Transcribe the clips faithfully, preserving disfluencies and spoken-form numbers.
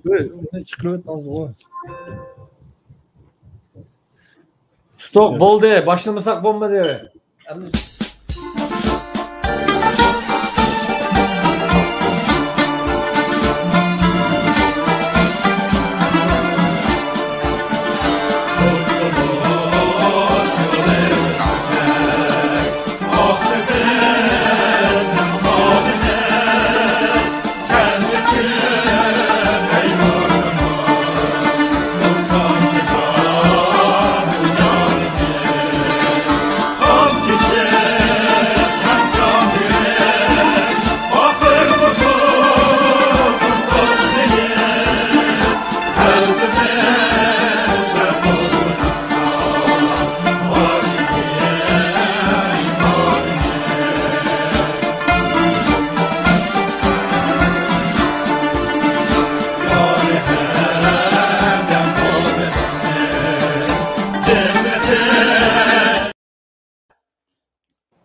ئۇنى چىقىرىۋەتمەڭزغۇ. تۇتۇق، بولدى، باشلىمىساق بولمىدى.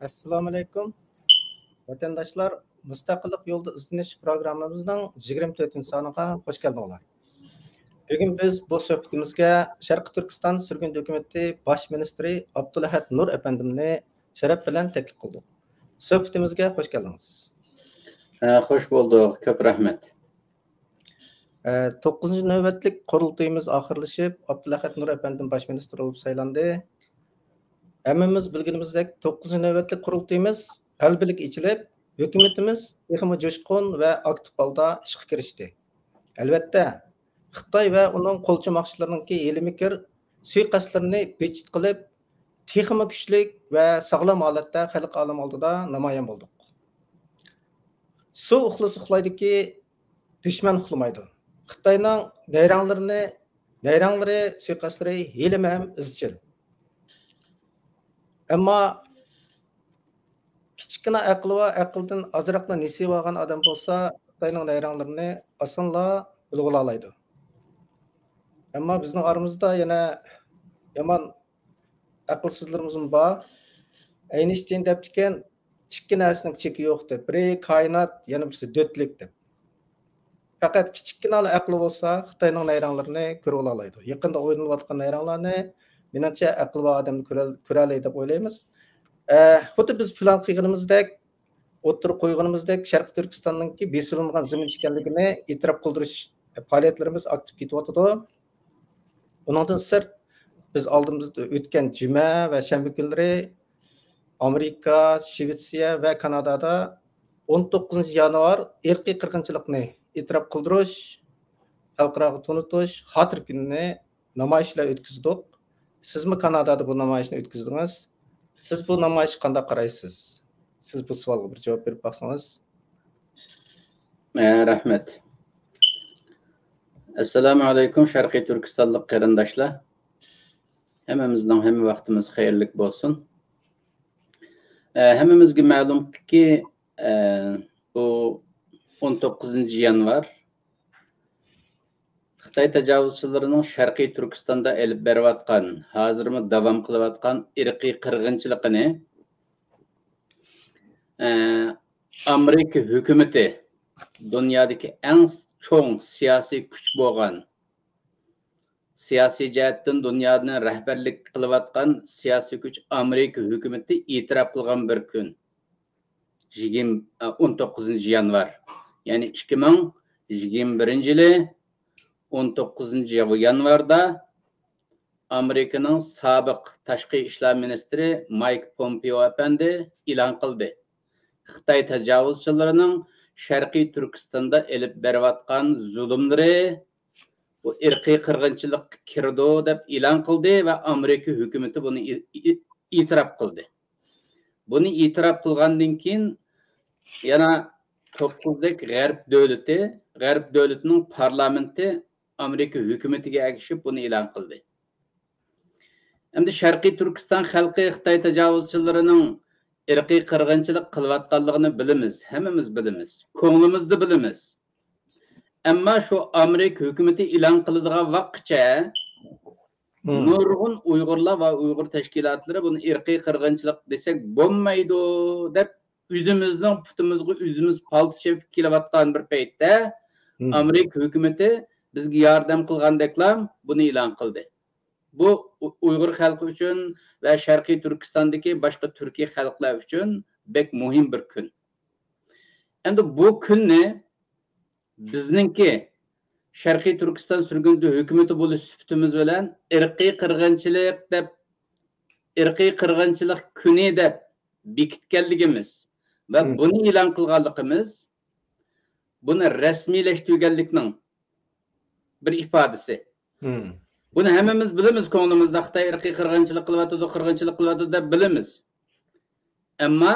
ئەسسالامۇئەلەيكۇم. ۋەتەنداشلار، مۇستەقىللىق يولىدا ئىزدىنىش پروگراممىمىزنىڭ يىگىرمە تۆتىنچى سانىغا خوش كەلدىڭلار. بۈگۈن بىز بۇ سۆھبىتىمىزگە شەرقىي تۈركىستان سۈرگۈندە ھۆكۈمىتى باش مىنىستىرى ئابدۇلئەھەد نۇر ئەپەندىمنى شەرەپ بىلەن تەكلىپ قىلدۇق. سۆھبىتىمىزگە خوش كەلدىڭىز. ھە، خوش بولدۇق. كۆپ رەھمەت. ئە، توققۇزىنچى نۆۋەتلىك قۇرۇلتىيىمىز ئاخىرلىشىپ، ئابدۇلئەھەد نۇر ئەپەندىم باش مىنىستىر بولۇپ سايلاندى. ھەممىمىز بىلگىنىمىزدەك، توققۇزىنچى نۆۋەتلىك قۇرۇلتىيىمىز غەلىبىلىك ئېچىلىپ، ھۆكۈمىتىمىز تېخىمۇ جۇشقۇن ۋە ئاكتىپ ھالدا ئىشقا كىرىشتى. ئەلۋەتتە، خىتاي ۋە ئۇنىڭ قولچۇماقچىلىرىنىڭكى ھىيلە-مىكىر، سۇيىقەستلىرىنى بىجىت قىلىپ، تېخىمۇ كۈچلۈك ۋە ساغلام ھالەتتە خەلق ئالەم ئالدىدا نامايان بولدۇق. سۇ ئۇخلىسا ئۇخلايدۇكى، دۈشمەن ئۇخلىمايدۇ. خىتاينىڭ نەيرەڭلىرىنى، نەيرەڭلىرى، سۇيىقەستلىرى ھېلىمۇ ھەم ئىزچىل. ئەمما كىچىككىنە ئەقلى بار، ئەقلىدىن ئازراقلا نېسىۋە ئالغان ئادەم بولسا، خىتاينىڭ نەيرەڭلىرىنى ئاسانلا بىلىۋالالايدۇ. ئەمما بىزنىڭ ئارىمىزدا يەنە يامان ئەقىلسىزلىرىمىزمۇ بار. ئەينىشتىين دەپتىكەن، ئىككى نەرسىنىڭ چېكى يوق دەپ. بىرى كائىنات، يەنە بىرسى دۆتلۈك دەپ. پەقەت كىچىككىنە ئەقلى بولسا، خىتاينىڭ نەيرەڭلىرىنى كۆرۈۋالالايدۇ. يېقىندا ئوينىلىۋاتقان نەيرەڭلەرنى، مېنىڭچە، ئەقلى بار ئادەم كۆرە-، كۆرەلەيدۇ دەپ ئويلايمىز. ئە، خۇددى بىز پىلان قىلغىنىمىزدەك، ئوتتۇرىغا قويغىنىمىزدەك، شەرقىي تۈركىستاننىڭكى بېسىۋېلىنغان زېمىن ئىكەنلىكىنى ئېتىراپ قىلدۇرۇش پائالىيەتلىرىمىز ئاكتىپ كېتىۋاتىدۇ. ئۇنىڭدىن سىرت، بىز ئالدىمىزدا ئۆتكەن جۈمە ۋە شەنبە كۈنلىرى ئامېرىكا، شىۋېتسىيە ۋە كانادادا ئون توققۇزىنچى يانۋار ئىرقىي قىرغىنچىلىقنى ئېتىراپ قىلدۇرۇش، خەلقئاراغا تونۇتۇش خاتىرە كۈنىنى نامايىشلار ئۆتكۈزدۇق. سىزمۇ كانادادا بۇ نامايىشنى ئۆتكۈزدىڭىز. سىز بۇ نامايىشقا قانداق قارايسىز؟ سىز بۇ سوئالغا بىر جاۋاب بېرىپ باقسىڭىز. ئە، رەھمەت. ئەسسالامۇئەلەيكۇم، شەرقىي تۈركىستانلىق قېرىنداشلار. ھەممىمىزنىڭ ھەممە ۋاقتىمىز خەيرلىك بولسۇن. ئە، ھەممىمىزگە مەلۇمكى، ئە، بۇ ئون توققۇزىنچى يانۋار خىتاي تاجاۋۇزچىلىرىنىڭ شەرقىي تۈركىستاندا ئېلىپ بېرىۋاتقان، ھازىرمۇ داۋام قىلىۋاتقان ئىرقىي قىرغىنچىلىقىنى، ئە، ئامېرىكا ھۆكۈمىتى، دۇنيادىكى ئەڭ چوڭ سىياسىي كۈچ بولغان، سىياسىي جەھەتتىن دۇنيانى رەھبەرلىك قىلىۋاتقان سىياسىي كۈچ ئامېرىكا ھۆكۈمىتى ئېتىراپ قىلغان بىر كۈن. يىگىرمە، ئون توققۇزىنچى يانۋار. يەنى ئىككى مىڭ يىگىرمە بىرىنچى يىلى ئون توققۇزىنچى يانۋاردا ئامېرىكىنىڭ سابىق تاشقى ئىشلار مىنىستىرى مايك پومپېئو ئەپەندى ئېلان قىلدى. خىتاي تاجاۋۇزچىلىرىنىڭ شەرقىي تۈركىستاندا ئېلىپ بېرىۋاتقان زۇلۇملىرى بۇ ئىرقىي قىرغىنچىلىققا كىرىدۇ دەپ ئېلان قىلدى ۋە ئامېرىكا ھۆكۈمىتى بۇنى ئېتىراپ قىلدى. بۇنى ئېتىراپ قىلغاندىن كېيىن يەنە توققۇزدەك غەرب دۆلىتى، غەرب دۆلىتىنىڭ پارلامېنتى ئامېرىكا ھۆكۈمىتىگە ئەگىشىپ بۇنى ئېلان قىلدى. ئەمدى شەرقىي تۈركىستان خەلقى خىتاي تاجاۋۇزچىلىرىنىڭ ئىرقىي قىرغىنچىلىق قىلىۋاتقانلىقىنى بىلىمىز، ھەممىمىز بىلىمىز، كۆڭلىمىزدە بىلىمىز. ئەمما شۇ ئامېرىكا ھۆكۈمىتى ئېلان قىلىدىغان ۋاققىچە نۇرغۇن ئۇيغۇرلار ۋە ئۇيغۇر تەشكىلاتلىرى بۇنى ئىرقىي قىرغىنچىلىق دېسەك بولمايدۇ دەپ، ئۆزىمىزنىڭ پۇتىمىزغا ئۆزىمىز پالتا چېپىپ كېلىۋاتقان بىر پەيتتە، ئامېرىكا ھۆكۈمىتى بىزگە ياردەم قىلغاندەكلا بۇنى ئېلان قىلدى. بۇ ئۇ-، ئۇيغۇر خەلقى ئۈچۈن ۋە شەرقىي تۈركىستاندىكى باشقا تۈركىي خەلقلەر ئۈچۈن بەك مۇھىم بىر كۈن. ئەمدى بۇ كۈننى بىزنىڭكى شەرقىي تۈركىستان سۈرگۈندە ھۆكۈمىتى بولۇش سۈپىتىمىز بىلەن ئىرقىي قىرغىنچىلىق دەپ، ئىرقىي قىرغىنچىلىق كۈنى دەپ بېكىتكەنلىكىمىز ۋە بۇنى ئېلان قىلغانلىقىمىز بۇنى رەسمىيلەشتۈرگەنلىكنىڭ بىر ئىپادىسى. بۇنى ھەممىمىز بىلىمىز، كۆڭلىمىزدە خىتاي ئىرقىي قىرغىنچىلىق قىلىۋاتىدۇ، قىرغىنچىلىق قىلىۋاتىدۇ دەپ بىلىمىز. ئەمما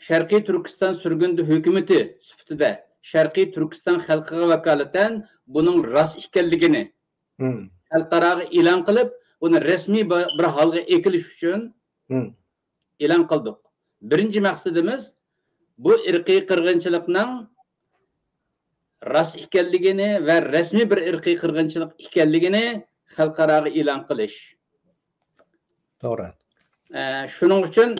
شەرقىي تۈركىستان سۈرگۈندە ھۆكۈمىتى سۈپىتىدە شەرقىي تۈركىستان خەلقىگە ۋاكالىتەن بۇنىڭ راست ئىكەنلىكىنى خەلقئاراغا ئېلان قىلىپ، ئۇنى رەسمىي بىر، بىر ھالغا ئېكىلىش ئۈچۈن ئېلان قىلدۇق. بىرىنچى مەقسىتىمىز بۇ ئىرقىي قىرغىنچىلىقنىڭ راست ئىكەنلىكىنى ۋە رەسمىي بىر ئىرقىي قىرغىنچىلىق ئىكەنلىكىنى خەلقئاراغا ئېلان قىلىش. توغرا. ئە، شۇنىڭ ئۈچۈن،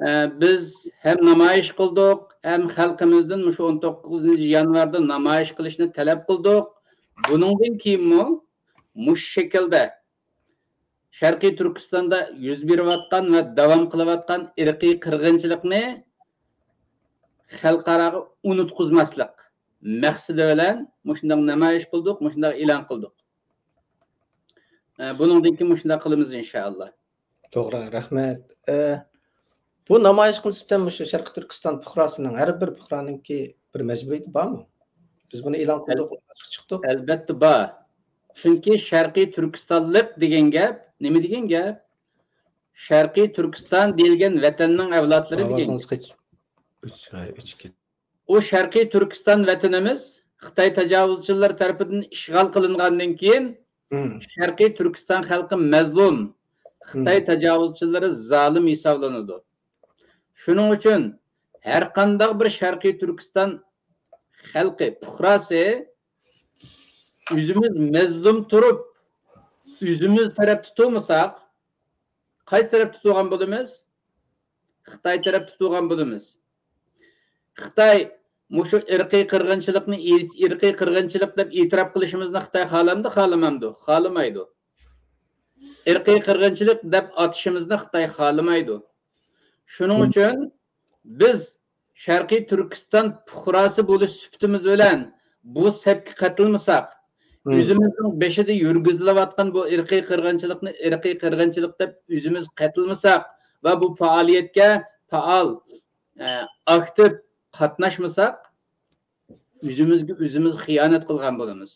ئە، بىز ھەم نامايىش قىلدۇق، ھەم خەلقىمىزدىن مۇشۇ ئون توققۇزىنچى يانۋاردا نامايىش قىلىشنى تەلەپ قىلدۇق. بۇنىڭدىن كېيىنمۇ مۇشۇ شەكىلدە شەرقىي تۈركىستاندا يۈز بېرىۋاتقان ۋە داۋام قىلىۋاتقان ئىرقىي قىرغىنچىلىقنى خەلقئاراغا ئۇنتقۇزماسلىق مەقسىتى بىلەن مۇشۇنداق نامايىش قىلدۇق، مۇشۇنداق ئېلان قىلدۇق. ئە، بۇنىڭدىن كېيىن مۇشۇنداق قىلىمىز، ئىنشائاللا. توغرا، رەھمەت. ئە، بۇ نامايىشقا نىسبەتەن مۇشۇ شەرقىي تۈركىستان پۇقراسىنىڭ، ھەر بىر پۇقرانىڭكى بىر مەجبۇرىيىتى بارمۇ؟ بىز بۇنى ئېلان قىلدۇق، ئەل-، ئاشىق چىقتۇق. ئەلبەتتە بار. چۈنكى شەرقىي تۈركىستانلىق دېگەن گەپ نېمە دېگەن گەپ؟ شەرقىي تۈركىستان دېيىلگەن ۋەتەننىڭ ئەۋلادلىرى دېگەن گەپ. ئۆچ-، ئۆچۈپ كەتتى. ئۇ شەرقىي تۈركىستان ۋەتىنىمىز خىتاي تاجاۋۇزچىلىرى تەرىپىدىن ئىشغال قىلىنغاندىن كېيىن، شەرقىي تۈركىستان خەلقى مەزلۇم، خىتاي تاجاۋۇزچىلىرى زالىم ھېسابلىنىدۇ. شۇنىڭ ئۈچۈن ھەر قانداق بىر شەرقىي تۈركىستان خەلقى، پۇقراسى، ئۆزىمىز مەزلۇم تۇرۇپ، ئۆزىمىز تەرەپتە تۇرمىساق، قايسى تەرەپتە تۇرغان بولىمىز؟ خىتاي تەرەپتە تۇرغان بولىمىز. خىتاي مۇشۇ ئىرقىي قىرغىنچىلىقنى، ئىرقىي قىرغىنچىلىق دەپ ئېتىراپ قىلىشىمىزنى خىتاي خالامدۇ، خالىمامدۇ؟ خالىمايدۇ. ئىرقىي قىرغىنچىلىق دەپ ئاتىشىمىزنى خىتاي خالىمايدۇ. شۇنىڭ ئۈچۈن بىز شەرقىي تۈركىستان پۇقراسى بولۇش سۈپىتىمىز بىلەن بۇ سەپكە قېتىلمىساق، ئۆزىمىزنىڭ بېشىدا يۈرگۈزۈلۈۋاتقان بۇ ئىرقىي قىرغىنچىلىقنى ئىرقىي قىرغىنچىلىق دەپ ئۆزىمىز قېتىلمىساق ۋە بۇ پائالىيەتكە پائال، ئە، ئاكتىپ قاتناشمىساق، ئۆزىمىزگە ئۆزىمىز خىيانەت قىلغان بولىمىز.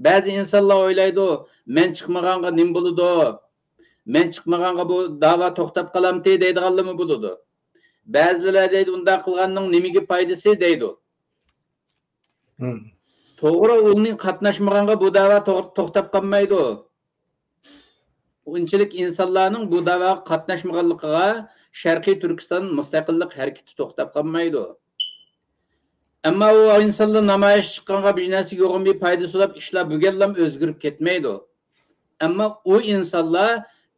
بەزى ئىنسانلار ئويلايدۇ، مەن چىقمىغانغا نېمە بولىدۇ؟ مەن چىقمىغانغا بۇ داۋا توختاپ قالامتى دەيدىغانلارمۇ بولىدۇ. بەزىلەر دەيدۇ، ئۇنداق قىلغاننىڭ نېمىگە پايدىسى دەيدۇ. توغرا، ئۇنى قاتناشمىغانغا بۇ داۋا توغ-، توختاپ قالمايدۇ. ئۇنچىلىك ئىنسانلارنىڭ بۇ داۋاغا قاتناشمىغانلىقىغا شەرقىي تۈركىستان مۇستەقىللىق ھەرىكىتى توختاپ قالمايدۇ. ئەمما ئۇ ئىنسانلار نامايىش چىققانغا بىر نەرسىگە يوغان بىر پايدىسى بولۇپ، ئىشلار بۈگۈنلام ئۆزگىرىپ كەتمەيدۇ. ئەمما ئۇ ئىنسانلار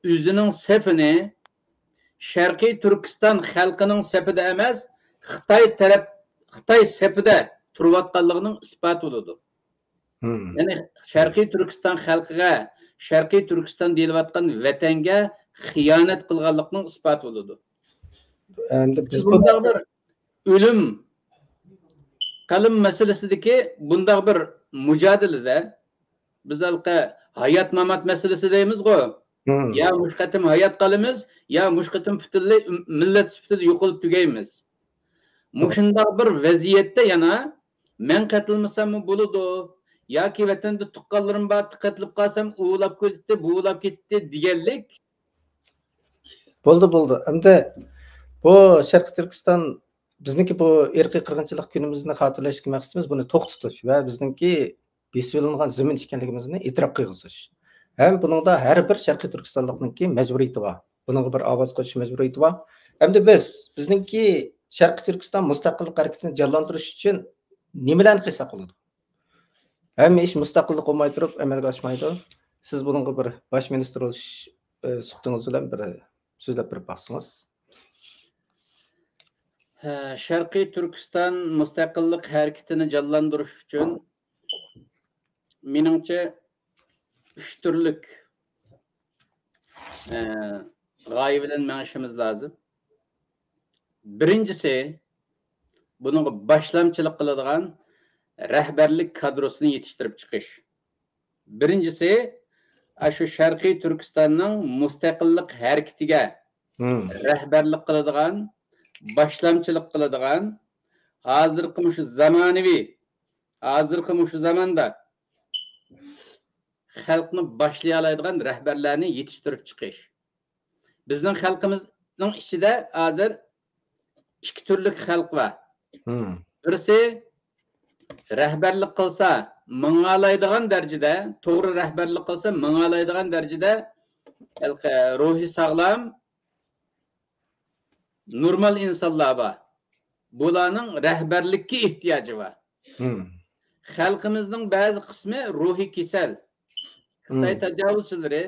ئۆزىنىڭ سېپىنى شەرقىي تۈركىستان خەلقىنىڭ سېپىدە ئەمەس، خىتاي تەرەپ، خىتاي سېپىدە تۇرۇۋاتقانلىقىنىڭ ئىسپاتى بولىدۇ. يەنى شەرقىي تۈركىستان خەلقىگە، شەرقىي تۈركىستان دېيىلىۋاتقان ۋەتەنگە خىيانەت قىلغانلىقنىڭ ئىسپاتى بولىدۇ. ئەمدى بىز بۇنداق بىر ئۆلۈم، قەلەم مەسىلىسىدىكى بۇنداق بىر مۇجادىلىدە بىز ھېلىقى ھايات-مامات مەسىلىسى دەيمىزغۇ. يا مۇشۇ قېتىم ھايات قالىمىز، يا مۇشۇ قېتىم پۈتۈنلەي مىللەت سۈپىتىدە يوقىلىپ تۈگەيمىز. مۇشۇنداق بىر ۋەزىيەتتە يەنە مەن قېتىلمىساممۇ بولىدۇ، ياكى ۋەتەندە تۇغقانلىرىم بار، قېتىلىپ قالسام ئۇ ئۇلاپ كېتىتتى، بۇ ئۇلاپ كېتىتتى دېگەنلىك. بولدى، بولدى. ئەمدى بۇ شەرقىي تۈركىستان، بىزنىڭكى بۇ ئىرقىي قىرغىنچىلىق كۈنىمىزنى خاتىرىلەشتىكى مەقسىتىمىز بۇنى توختىتىش ۋە بىزنىڭكى بېسىۋېلىنغان زېمىن ئىكەنلىكىمىزنى ئېتىراپ قىلغۇزۇش. ھەم بۇنىڭدا ھەر بىر شەرقىي تۈركىستانلىقنىڭكى مەجبۇرىيىتى بار. بۇنىڭغا بىر ئاۋاز قوشۇش مەجبۇرىيىتى بار. ئەمدى بىز، بىزنىڭكى شەرقىي تۈركىستان مۇستەقىللىق ھەرىكىتىنى جانلاندۇرۇش ئۈچۈن نېمىلەرنى قىلساق بولىدۇ؟ ھەممە ئىش مۇستەقىللىق بولماي تۇرۇپ ئەمەلگە ئاشمايدۇ. سىز بۇنىڭغا بىر باش مىنىستىر بولۇش، ئى، سۈپىتىڭىز بىلەن بىر سۆزلەپ بېرىپ باقسىڭىز. ھە، شەرقىي تۈركىستان مۇستەقىللىق ھەرىكىتىنى جانلاندۇرۇش ئۈچۈن مېنىڭچە، ئۈچ تۈرلۈك، ئە، غايە بىلەن مېڭىشىمىز لازىم. بىرىنچىسى، بۇنىڭغا باشلامچىلىق قىلىدىغان رەھبەرلىك كادروسىنى يېتىشتۈرۈپ چىقىش. بىرىنچىسى، ئاشۇ شەرقىي تۈركىستاننىڭ مۇستەقىللىق ھەرىكىتىگە مم. رەھبەرلىك قىلىدىغان، باشلامچىلىق قىلىدىغان، ھازىرقى مۇشۇ زامانىۋى، ھازىرقى مۇشۇ زاماندا خەلقنى باشلىيالايدىغان رەھبەرلەرنى يېتىشتۈرۈپ چىقىش. بىزنىڭ خەلقىمىزنىڭ ئىچىدە ھازىر ئىككى تۈرلۈك خەلق بار. مم. بىرسى رەھبەرلىك قىلسا ماڭالايدىغان دەرىجىدە، توغرا رەھبەرلىك قىلسا ماڭالايدىغان دەرىجىدە ھېلىقى روھى ساغلام، نورمال ئىنسانلار بار. بۇلارنىڭ رەھبەرلىككە ئېھتىياجى بار. مم. خەلقىمىزنىڭ بەزى قىسمى روھىي كېسەل. خىتاي مم. تاجاۋۇزچىلىرى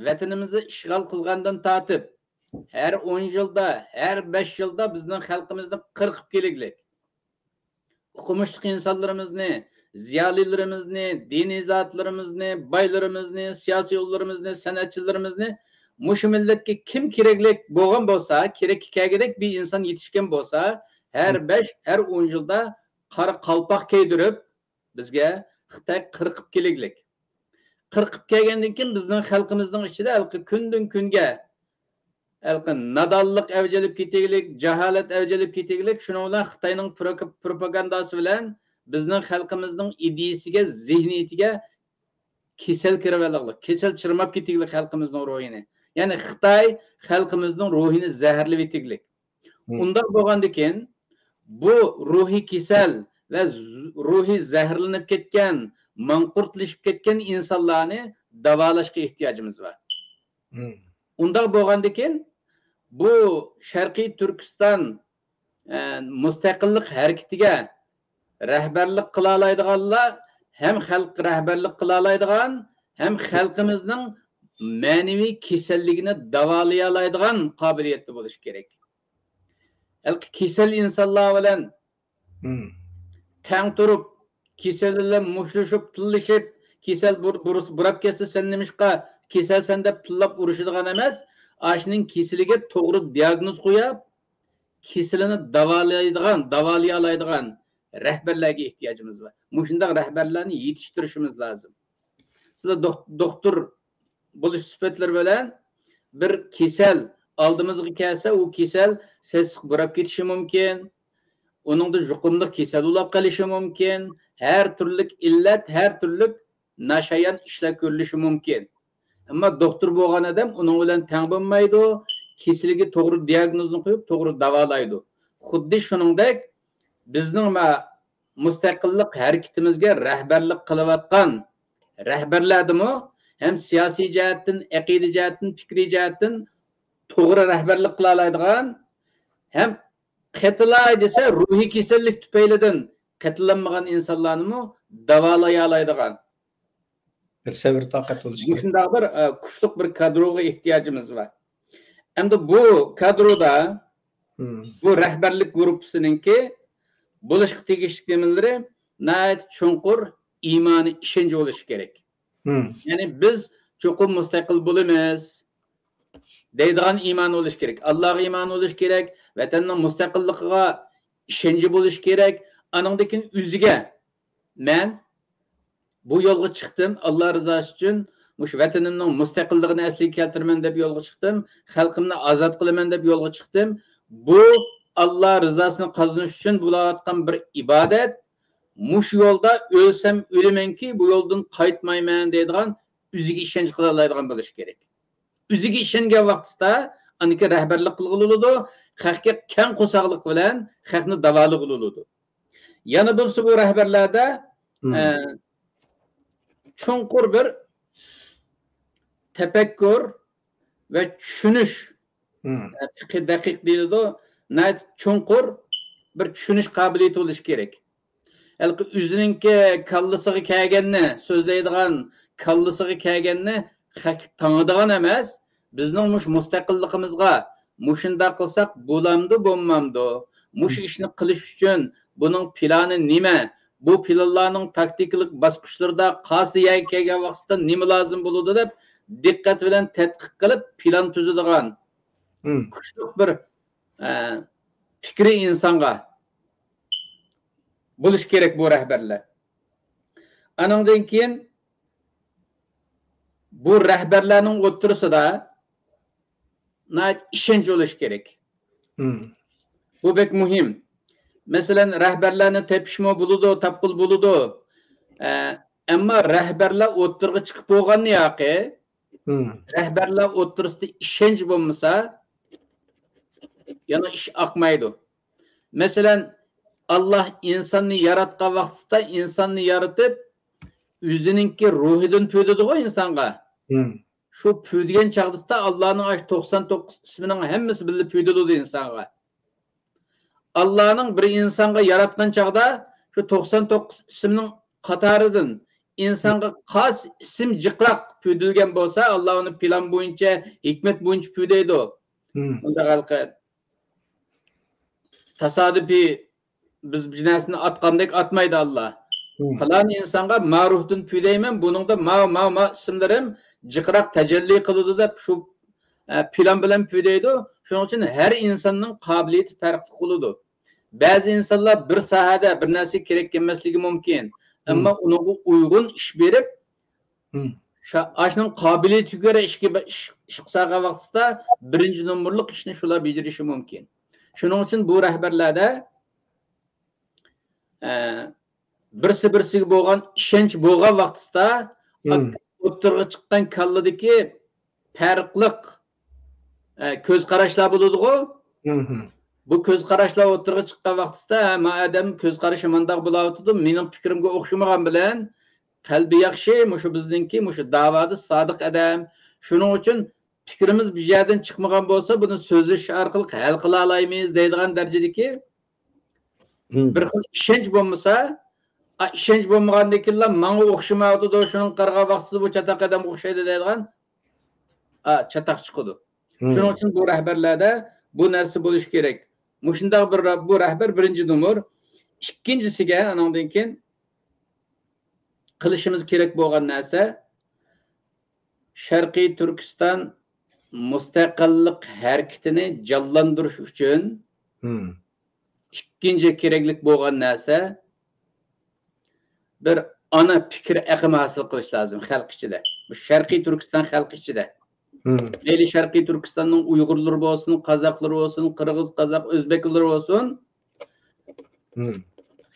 ۋەتىنىمىزنى ئىشغال قىلغاندىن تارتىپ، ھەر ئون يىلدا، ھەر بەش يىلدا بىزنىڭ خەلقىمىزنى قىرقىپ كېلىگلىك. ئوقۇمۇشلۇق ئىنسانلىرىمىزنى، زىيالىيلىرىمىزنى، دىنىي زاتلىرىمىزنى، بايلىرىمىزنى، سىياسىيونلىرىمىزنى، سەنئەتچىلىرىمىزنى مۇشۇ مىللەتكە كىم كېرەكلىك بولغان بولسا، كېرەككە كەلگۈدەك بىر ئىنسان يېتىشكەن بولسا، ھەر مم. بەش، ھەر ئون يىلدا قارا قالپاق كىيدۈرۈپ، بىزگە خىتاي قىرقىپ كېلىگلىك. قىرقىپ كەلگەندىن كېيىن بىزنىڭ خەلقىمىزنىڭ ئىچىدە ھېلىقى كۈندىن كۈنگە ھېلىقى نادانلىق ئەۋج ئېلىپ كېتىگلىك، جاھالەت ئەۋج ئېلىپ كېتىگلىك، شۇنىڭ بىلەن خىتاينىڭ پروك-، پروپاگانداسى بىلەن بىزنىڭ خەلقىمىزنىڭ ئىدىيىسىگە، زېھنىيىتىگە كېسەل كىرىۋالىدىغلىق، كېسەل چىرماپ كېتىگلىك خەلقىمىزنىڭ روھىنى. يەنى خىتاي خەلقىمىزنىڭ روھىنى زەھەرلىۋېتىگلىك. مم. ئۇنداق بولغاندىكىن، بۇ روھىي كېسەل ۋە ز-، روھى زەھەرلىنىپ كەتكەن، ماڭقۇرتلىشىپ كەتكەن ئىنسانلارنى داۋالاشقا ئېھتىياجىمىز بار. مم. ئۇنداق بولغاندىكىن، بۇ شەرقىي تۈركىستان، ئە، مۇستەقىللىق ھەرىكىتىگە رەھبەرلىك قىلالايدىغانلار ھەم خەلققە رەھبەرلىك قىلالايدىغان، ھەم خەلقىمىزنىڭ مەنىۋى كېسەللىكىنى داۋالىيالايدىغان قابىلىيەتتە بولۇشى كېرەك. ھېلىقى كېسەل ئىنسانلار بىلەن مم. تەڭ تۇرۇپ، كېسەل بىلەن مۇشتلىشىپ، تىللىشىپ، كېسەل بۇر-، بۇرۇس-، بۇراپ كەتسە، سەن نېمىشقا كېسەلسەن دەپ تىللاپ ئۇرۇشىدىغان ئەمەس، ئاشۇنىڭ كېسىلىگە توغرا دىياگنوز قويۇپ، كېسىلىنى داۋالايدىغان، داۋالىيالايدىغان رەھبەرلەرگە ئېھتىياجىمىز بار. مۇشۇنداق رەھبەرلەرنى يېتىشتۈرۈشىمىز لازىم. سىلەر دوك-، دوختۇر بولۇش سۈپەتلىرى بىلەن بىر كېسەل ئالدىمىزغا كەلسە، ئۇ كېسەل سېسىق بۇراپ كېتىشى مۇمكىن. ئۇنىڭدا يۇقۇملۇق كېسەل بولاپ قېلىشى مۇمكىن. ھەر تۈرلۈك ئىللەت، ھەر تۈرلۈك ناشايان ئىشلار كۆرۈلۈشى مۇمكىن. ئەمما دوختۇر بولغان ئادەم ئۇنىڭ بىلەن تەڭ بولمايدۇ. كېسىلىگە توغرا دىياگنوزنى قويۇپ، توغرا داۋالايدۇ. خۇددى شۇنىڭدەك بىزنىڭ مە-، مۇستەقىللىق ھەرىكىتىمىزگە رەھبەرلىك قىلىۋاتقان رەھبەرلەردىمۇ ھەم سىياسىي جەھەتتىن، ئەقىدە جەھەتتىن، پىكرىي جەھەتتىن توغرا رەھبەرلىك قىلالايدىغان، ھەم قېتىلاي دېسە، روھىي كېسەللىك تۈپەيلىدىن قېتىلالمىغان ئىنسانلارنىمۇ داۋالايالايدىغان بىر سەۋر تاقەت بولۇشى كېرەك. مۇشۇنداق بىر، ئە، كۈچلۈك بىر كادروغا ئېھتىياجىمىز بار. ئەمدى بۇ كادرودا، مم. بۇ رەھبەرلىك گۇرۇپپىسىنىڭكى بولۇشقا تېگىشلىك نېمىلىرى ناھايىتى چوڭقۇر ئىمانىي ئىشەنچ بولۇشى كېرەك. مم. يەنى بىز چوقۇم مۇستەقىل بولىمىز دەيدىغان ئىمان بولۇشى كېرەك. ئاللاغا ئىمان بولۇشى كېرەك، ۋەتەننىڭ مۇستەقىللىقىغا ئىشەنچى بولۇشى كېرەك. ئانىڭدىن كېيىن ئۆزىگە، مەن بۇ يولغا چىقتىم، ئاللا رىزاسى ئۈچۈن مۇشۇ ۋەتىنىمنىڭ مۇستەقىللىقىنى ئەسلىگە كەلتۈرىمەن دەپ يولغا چىقتىم، خەلقىمنى ئازاد قىلىمەن دەپ يولغا چىقتىم. بۇ ئاللا رىزاسىنى قازىنىش ئۈچۈن بولۇۋاتقان بىر ئىبادەت. مۇشۇ يولدا ئۆلسەم ئۆلىمەنكى، بۇ يولدىن قايتمايمەن دەيدىغان، ئۆزىگە ئىشەنچ قىلالايدىغان بولۇشى كېرەك. ئۆزىگە ئىشەنگەن ۋاقتىدا ئاندىكى رەھبەرلىك قىلغىلى بولىدۇ، خەقكە كەڭ قورساقلىق بىلەن خەقنى داۋالىغىلى بولىدۇ. يەنە بىرسى بۇ رەھبەرلەردە، مم. ئە، چوڭقۇر بىر تەپەككۇر ۋە چۈشىنىش، مم. ئە، پىقھى دەقىق دېيىلىدۇ، ناھايىتى چوڭقۇر بىر چۈشىنىش قابىلىيىتى بولۇشى كېرەك. ھېلىقى ئۆزىنىڭكى كاللىسىغا كەلگەننى سۆزلەيدىغان، كاللىسىغا كەلگەننى خەققە تاڭىدىغان ئەمەس، بىزنىڭ مۇشۇ مۇستەقىللىقىمىزغا مۇشۇنداق قىلساق بولامدۇ، بولمامدۇ؟ مۇشۇ مم. ئىشنى قىلىش ئۈچۈن بۇنىڭ پىلانى نېمە؟ بۇ پىلانلارنىڭ تاكتىكىلىق باسقۇچلىرىدا قايسى يەرگە كەلگەن ۋاقىتتا نېمە لازىم بولىدۇ دەپ دىققەت بىلەن تەتقىق قىلىپ پىلان تۈزىدىغان، مم، كۈچلۈك بىر، ئە، پىكرى ئىنسانغا بولۇش كېرەك بۇ رەھبەرلەر. ئانىڭدىن كېيىن بۇ رەھبەرلەرنىڭ ئوتتۇرىسىدا ناھايىتى ئىشەنچ بولۇشى كېرەك. مم. بۇ بەك مۇھىم. مەسىلەن، رەھبەرلەرنى تېپىشمۇ بولىدۇ، تاپقىلى بولىدۇ. ئە، ئەمما رەھبەرلەر ئوتتۇرىغا چىقىپ بولغاندىن ياقى، مم، رەھبەرلەر ئوتتۇرىسىدا ئىشەنچ بولمىسا، يەنە ئىش ئاقمايدۇ. مەسىلەن، ئاللاھ ئىنساننى ياراتقان ۋاقتىدا ئىنساننى يارىتىپ، ئۆزىنىڭكى روھىدىن پۈۋدىدىغۇ ئىنسانغا. مم. شۇ پۈۋدىگەن چاغدىسىدا ئاللانىڭ ئاشۇ توقسان توققۇز ئىسمىنىڭ ھەممىسى بىللە پۈۋدىلىدۇ ئىنسانغا. ئاللانىڭ بىر ئىنسانغا ياراتقان چاغدا شۇ توقسان توققۇز ئىسىمنىڭ قاتارىدىن ئىنسانغا خاس ئىسىم جىقراق پۈۋدۈلگەن بولسا، ئاللا ئۇنى پىلان بويىچە، ھېكمەت بويىچە پۈۋدەيدۇ. مم. ئۇنداق ھېلىقى تاسادىپىي بىز بىر نەرسىنى ئاتقاندەك ئاتمايدۇ ئاللا. مم. پالان ئىنسانغا ما روھتىن پۈۋدەيمەن، بۇنىڭدا ما، ما، ما ئىسىملىرىم جىقراق تەجەللى قىلىدۇ دەپ شۇ، ئە، پىلان بىلەن پۈۋدەيدۇ. شۇنىڭ ئۈچۈن ھەر ئىنساننىڭ قابىلىيىتى پەرقلىق بولىدۇ. بەزى ئىنسانلار بىر ساھەدە بىر نەرسىگە كېرەك كەلمەسلىكى مۇمكىن. مم. ئەمما ئۇنىڭغا ئۇيغۇن ئىش بېرىپ، مم، شا-، ئاشۇنىڭ قابىلىيىتىگە كۆرە ئىشكە، ئىش، ئىش قىلساغان ۋاقتىدا بىرىنچى نومۇرلۇق ئىشنى شۇلار بېجىرىشى مۇمكىن. شۇنىڭ ئۈچۈن بۇ رەھبەرلەردە، ئە، بىرسى بىرسىگە بولغان ئىشەنچ بولغان ۋاقتىدا، مم، ئوتتۇرىغا چىققان كاللىدىكى پەرقلىق، ئە، كۆز قاراشلار بولىدىغۇ. مم. بۇ كۆز قاراشلار ئوتتۇرىغا چىققان ۋاقتىدا، ھە، ما ئادەم كۆز قارىشى مانداق بولاۋاتىدۇ، مېنىڭ پىكرىمگە ئوخشىمىغان بىلەن، قەلبى ياخشى، مۇشۇ بىزنىڭكى، مۇشۇ داۋادا سادىق ئادەم. شۇنىڭ ئۈچۈن پىكرىمىز بىر يەردىن چىقمىغان بولسا، بۇنى سۆزلىشىش ئارقىلىق ھەل قىلالايمىز دەيدىغان دەرىجىدىكى، مم، بىر خىل ئىشەنچ بولمىسا، ئا، ئىشەنچ بولمىغاندىن كېيىنلا ماڭا ئوخشىمايۋاتىدۇ، شۇنىڭغا قارىغان ۋاقتىدا بۇ چاتاق ئادەمگە ئوخشايدۇ دەيدىغان، ئا، چاتاق چىقىدۇ. مم. شۇنىڭ ئۈچۈن بۇ رەھبەرلەردە بۇ نەرسە بولۇشى كېرەك. مۇشۇنداق بىر رە-، بۇ رەھبەر بىرىنچى نومۇر. ئىككىنچىسىگە، ئانىڭدىن كېيىن قىلىشىمىز كېرەك بولغان نەرسە، شەرقىي تۈركىستان مۇستەقىللىق ھەرىكىتىنى جانلاندۇرۇش ئۈچۈن، مم، ئىككىنچى كېرەكلىك بولغان نەرسە، بىر ئانا پىكىر ئېقىمى ھاسىل قىلىش لازىم خەلق ئىچىدە. بۇ شەرقىي تۈركىستان خەلقى ئىچىدە. مم. مەيلى شەرقىي تۈركىستاننىڭ ئۇيغۇرلىرى بولسۇن، قازاقلىرى بولسۇن، قىرغىز، قازاق، ئۆزبەكلىرى بولسۇن. مم.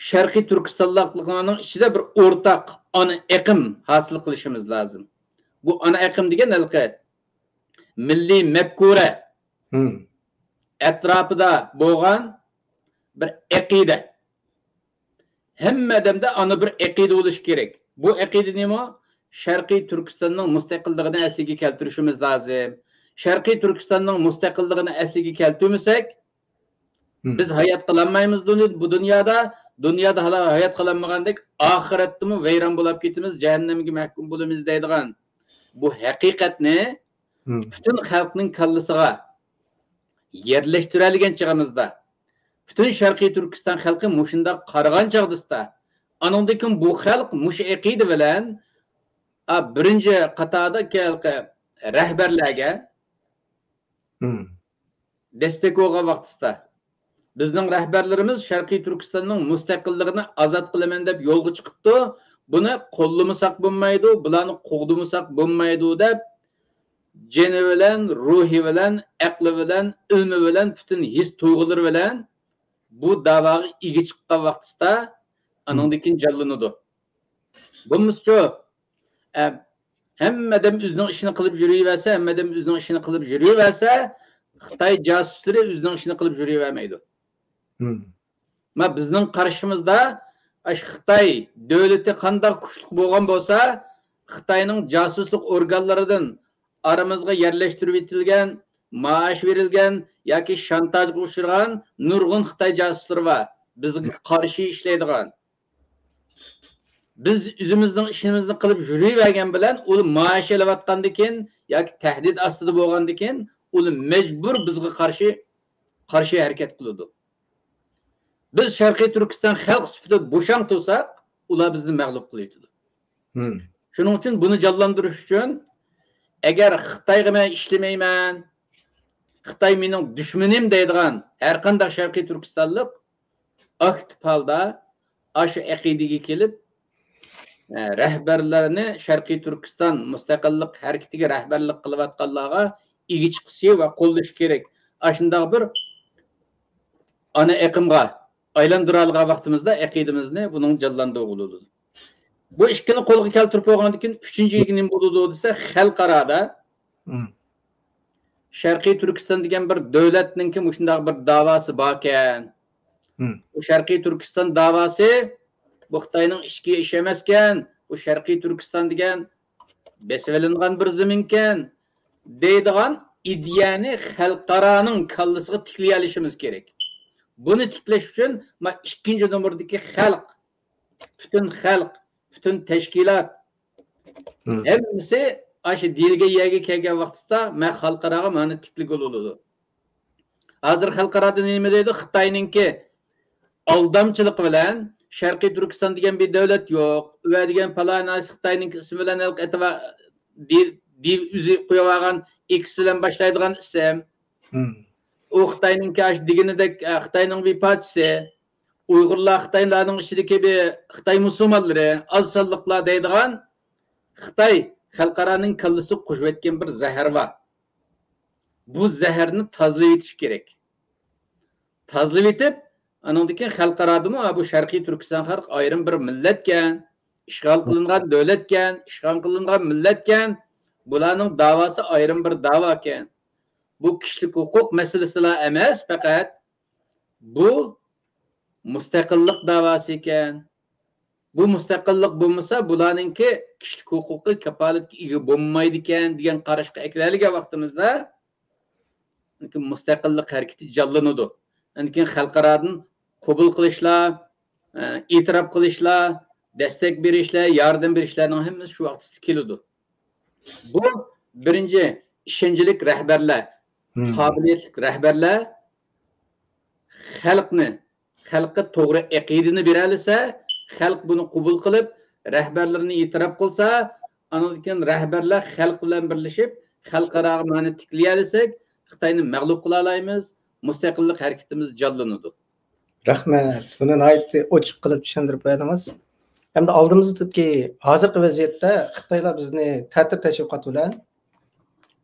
شەرقىي تۈركىستانلىقلارنىڭ ئىچىدە بىر ئورتاق ئانا ئېقىم ھاسىل قىلىشىمىز لازىم. بۇ ئانا ئېقىم دېگەن ھېلىقى مىللىي مەپكۇرە، مم، ئەتراپىدا بولغان بىر ئەقىدە. ھەممە ئادەمدە ئانا بىر ئەقىدە بولۇشى كېرەك. بۇ ئەقىدە نېمە؟ شەرقىي تۈركىستاننىڭ مۇستەقىللىقىنى ئەسلىگە كەلتۈرۈشىمىز لازىم. شەرقىي تۈركىستاننىڭ مۇستەقىللىقىنى ئەسلىگە كەلتۈرمىسەك، مم، بىز ھايات قالالمايمىز دۇني-، بۇ دۇنيادا. دۇنيادا ھالا-، ھايات قالالمىغاندەك، ئاخىرەتتىمۇ ۋەيران بولاپ كېتىمىز، جەھەننەمگە مەھكۇم بولىمىز دەيدىغان بۇ ھەقىقەتنى، مم، پۈتۈن خەلقنىڭ كاللىسىغا يەرلەشتۈرەلىگەن چېغىمىزدا، پۈتۈن شەرقىي تۈركىستان خەلقى مۇشۇنداق قارىغان چاغدىسىدا، ئانىڭدىن كېيىن بۇ خەلق مۇشۇ ئەقىدە بىلەن، ئا، بىرىنچى قاتاردا كەلقى رەھبەرلەرگە، مم، دەستەك بولغان ۋاقتىسىدا، بىزنىڭ رەھبەرلىرىمىز شەرقىي تۈركىستاننىڭ مۇستەقىللىقىنى ئازاد قىلىمەن دەپ يولغا چىقىپتۇ. بۇنى قوللىمىساق بولمايدۇ، بۇلارنى قوغدىمىساق بولمايدۇ دەپ، جېنى بىلەن، روھى بىلەن، ئەقلى بىلەن، ئىلمى بىلەن، پۈتۈن ھېس تۇيغۇلىرى بىلەن بۇ داۋاغا ئىگە چىققان ۋاقتىسىدا، مم، ئانىڭدىن كېيىن جانلىنىدۇ. بولمىسىچۇ، ئە، ھەممە ئادەم ئۆزىنىڭ ئىشىنى قىلىپ يۈرۈۋەرسە، ھەممە ئادەم ئۆزىنىڭ ئىشىنى قىلىپ يۈرۈۋەرسە، خىتاي جاسۇسلىرى ئۆزىنىڭ ئىشىنى قىلىپ يۈرۈۋەرمەيدۇ. مم. ما بىزنىڭ قارىشىمىزدا، ئاشۇ خىتاي دۆلىتى قانداق كۈچلۈك بولغان بولسا، خىتاينىڭ جاسۇسلۇق ئورگانلىرىدىن ئارىمىزغا يەرلەشتۈرۈۋېتىلگەن، مائاش بېرىلگەن ياكى شانتاژغا ئۇچرىغان نۇرغۇن خىتاي جاسۇسلىرى بار. بىزگە قارشى ئىشلەيدىغان. بىز ئۆزىمىزنىڭ ئىشىمىزنى قىلىپ يۈرۈۋەرگەن بىلەن، ئۇ مائاش ئېلىۋاتقاندىكىن ياكى تەھدىت ئاستىدا بولغاندىكىن، ئۇ مەجبۇر بىزگە قارشى، قارشى ھەرىكەت قىلىدۇ. بىز شەرقىي تۈركىستان خەلق سۈپىتىدە بوشاڭ تۇرساق، ئۇلار بىزنى مەغلۇپ قىلىۋېتىدۇ. شۇنىڭ ئۈچۈن بۇنى جانلاندۇرۇش ئۈچۈن، ئەگەر خىتايغا مەن ئىشلىمەيمەن، خىتاي مېنىڭ دۈشمىنىم دەيدىغان ھەر قانداق شەرقىي تۈركىستانلىق ئاكتىپ ھالدا ئاشۇ ئەقىدىگە كېلىپ، ئە، رەھبەرلەرنى، شەرقىي تۈركىستان مۇستەقىللىق ھەرىكىتىگە رەھبەرلىك قىلىۋاتقانلارغا ئىگە چىقىشى ۋە قوللىشى كېرەك. ئاشۇنداق بىر ئانا ئېقىمغا ئايلاندۇرالىغان ۋاقتىمىزدا ئەقىدىمىزنى بۇنىڭ جانلاندۇرغىلى بولىدۇ. بۇ ئىككىنى قولغا كەلتۈرۈپ بولغاندىن كېيىن ئۈچىنچى ئىگە نېمە بولىدۇ دېسە، خەلقئارادا شەرقىي تۈركىستان دېگەن بىر دۆلەتنىڭكى مۇشۇنداق بىر داۋاسى باركەن. بۇ شەرقىي تۈركىستان داۋاسى بۇ خىتاينىڭ ئىچكى ئىشى ئەمەسكەن. بۇ شەرقىي تۈركىستان دېگەن بېسىۋېلىنغان بىر زېمىنكەن دەيدىغان ئىدىيەنى خەلقئارانىڭ كاللىسىغا تىكلىيەلىشىمىز كېرەك. بۇنى تىكلەش ئۈچۈن ما ئىككىنچى نومۇردىكى خەلق، پۈتۈن خەلق، پۈتۈن تەشكىلات، ھەممىسى ئاشۇ دېيىلگەن يەرگە كەلگەن ۋاقتىدا مەن خەلقئاراغا مانا تىكلىگىلى بولىدۇ. ھازىر خەلقئارادا نېمە دەيدۇ؟ خىتاينىڭكى ئالدامچىلىقى بىلەن شەرقىي تۈركىستان دېگەن بىر دۆلەت يوق. ئۇ دېگەن پالانايسى خىتاينىڭكى ئىسمى بىلەن ھېلىقى ئېتىبار دېيىل-، دېيىل-، ئۆزى قويۇۋالغان ئېكس بىلەن باشلايدىغان ئىسىم. ئۇ خىتاينىڭكى ئاشۇ دېگىنىدەك، ئە، خىتاينىڭ بىر پارچىسى. ئۇيغۇرلار خىتايلارنىڭ ئىچىدىكى بىر خىتاي مۇسۇلمانلىرى، ئاز سانلىقلار دەيدىغان خىتاي خەلقئارانىڭ كاللىسىغا قوشۇۋەتكەن بىر زەھەر بار. بۇ زەھەرنى تازىلىۋېتىش كېرەك. تازىلىۋېتىپ، ئانىڭدىن كېيىن خەلقئارادىمۇ، ھا، بۇ شەرقىي تۈركىستان خەلق ئايرىم بىر مىللەتكەن، ئىشغال قىلىنغان دۆلەتكەن، ئىشغال قىلىنغان مىللەتكەن، بۇلارنىڭ داۋاسى ئايرىم بىر داۋاكەن. بۇ كىشىلىك ھوقۇق مەسىلىسىلا ئەمەس، پەقەت بۇ مۇستەقىللىق داۋاسى ئىكەن. بۇ مۇستەقىللىق بولمىسا، بۇلارنىڭكى كىشىلىك ھوقۇقى كاپالەتكە ئىگە بولمايدىكەن دېگەن قاراشقا ئەكېلىۋالغان ۋاقتىمىزدا، مۇستەقىللىق ھەرىكىتى جانلىنىدۇ. ئاندىن كېيىن خەلقئارادىن قوبۇل قىلىشلار، ئە، ئېتىراپ قىلىشلار، دەستەك بېرىشلەر، ياردەم بېرىشلەرنىڭ ھەممىسى شۇ ۋاقىتتا كېلىدۇ. بۇ بىرىنچى، ئىشەنچلىك رەھبەرلەر، قابىلىيەتلىك رەھبەرلەر خەلقنى، خەلققە توغرا ئەقىدىنى بېرەلىسە، خەلق بۇنى قوبۇل قىلىپ، رەھبەرلىرىنى ئېتىراپ قىلسا، ئاندىن كېيىن رەھبەرلەر خەلق بىلەن بىرلىشىپ، خەلقئاراغا مانا تىكلىيەلىسەك، خىتاينى مەغلۇپ قىلالايمىز، مۇستەقىللىق ھەرىكىتىمىز جانلىنىدۇ. رەھمەت. بۇنى ناھايىتى ئوچۇق قىلىپ چۈشەندۈرۈپ بەردىڭىز. ئەمدى ئالدىمىزدىكى ھازىرقى ۋەزىيەتتە خىتايلار بىزنى تەتۈر تەشۋىقات بىلەن،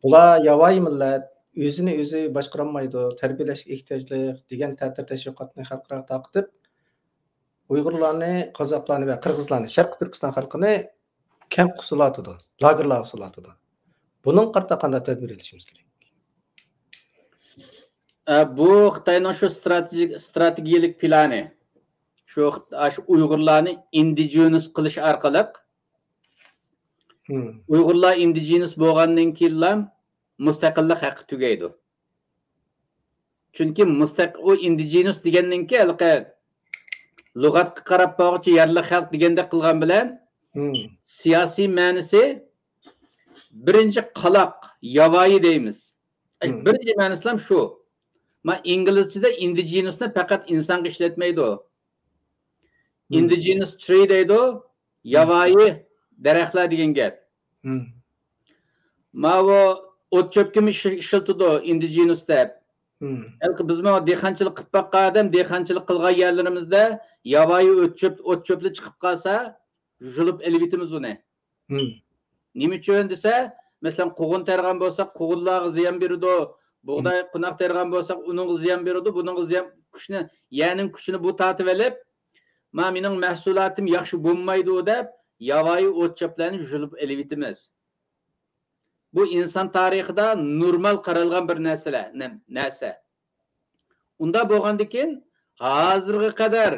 بۇلار ياۋايى مىللەت، ئۆزىنى ئۆزى باشقۇرالمايدۇ، تەربىيەلەشكە ئېھتىياجلىق دېگەن تەتۈر تەشۋىقاتنى خەلقئاراغا تارقىتىپ، ئۇيغۇرلارنى، قازاقلارنى ۋە قىرغىزلارنى، شەرقىي تۈركىستان خەلقىنى كەمپ قىلىۋاتىدۇ، لاگېرلارغا سولىۋاتىدۇ. بۇنىڭغا قارىتا قانداق تەدبىر ئېلىشىمىز كېرەك؟ ئە، بۇ خىتاينىڭ شۇ ستراتېگىيە-، ستراتېگىيەلىك پىلانى. شۇ، شۇ ئۇيغۇرلارنى ئىندىجېنۇس قىلىش ئارقىلىق، ئۇيغۇرلار ئىندىجېنۇس بولغاندىن كېيىنلا مۇستەقىللىق ھەققى تۈگەيدۇ. چۈنكى مۇستەق-، ئۇ ئىندىجېنۇس دېگەننىڭكى ھېلىقى لۇغەتكە قاراپ بارغۇچە يەرلىك خەلق دېگەندەك قىلغان بىلەن، سىياسىي مەنىسى بىرىنچى قالاق، ياۋايى دەيمىز. ئەي، بىرىنچى مەنىسىلەم شۇ. ما ئىنگلىزچىدە ئىندىجېنۇسنى پەقەت ئىنسانغا ئىشلەتمەيدۇ. ئىندىجېنۇس ترى دەيدۇ، ياۋايى دەرەخلەر دېگەن گەپ. ماۋۇ ئوت چۆپكىمۇ ئىش-، ئىشلىتىدۇ ئىندىجېنۇس دەپ. ھېلىقى بىزمۇ دېھقانچىلىق قىلىپ باققان ئادەم، دېھقانچىلىق قىلغان يەرلىرىمىزدە ياۋايى ئوت چۆپ، ئوت چۆپلەر چىقىپ قالسا، يۇلۇپ ئېلىۋېتىمىز ئۇنى. نېمە ئۈچۈن دېسە، مەسىلەن، قوغۇن تېرىغان بولساق، قوغۇنلارغا زىيان بېرىدۇ. بۇغداي، قوناق تېرىغان بولساق، ئۇنىڭغا زىيان بېرىدۇ، بۇنىڭغا زىيان، كۈچنى، يەرنىڭ كۈچىنى بۇ تارتىۋېلىپ، ما مېنىڭ مەھسۇلاتىم ياخشى بولمايدۇ دەپ، ياۋايى ئوت چۆپلەرنى يۇلۇپ ئېلىۋېتىمىز. بۇ ئىنسان تارىخىدا نورمال قارالغان بىر نەرسىلەر، نە-، نەرسە. ئۇنداق بولغاندىكىن، ھازىرغا قەدەر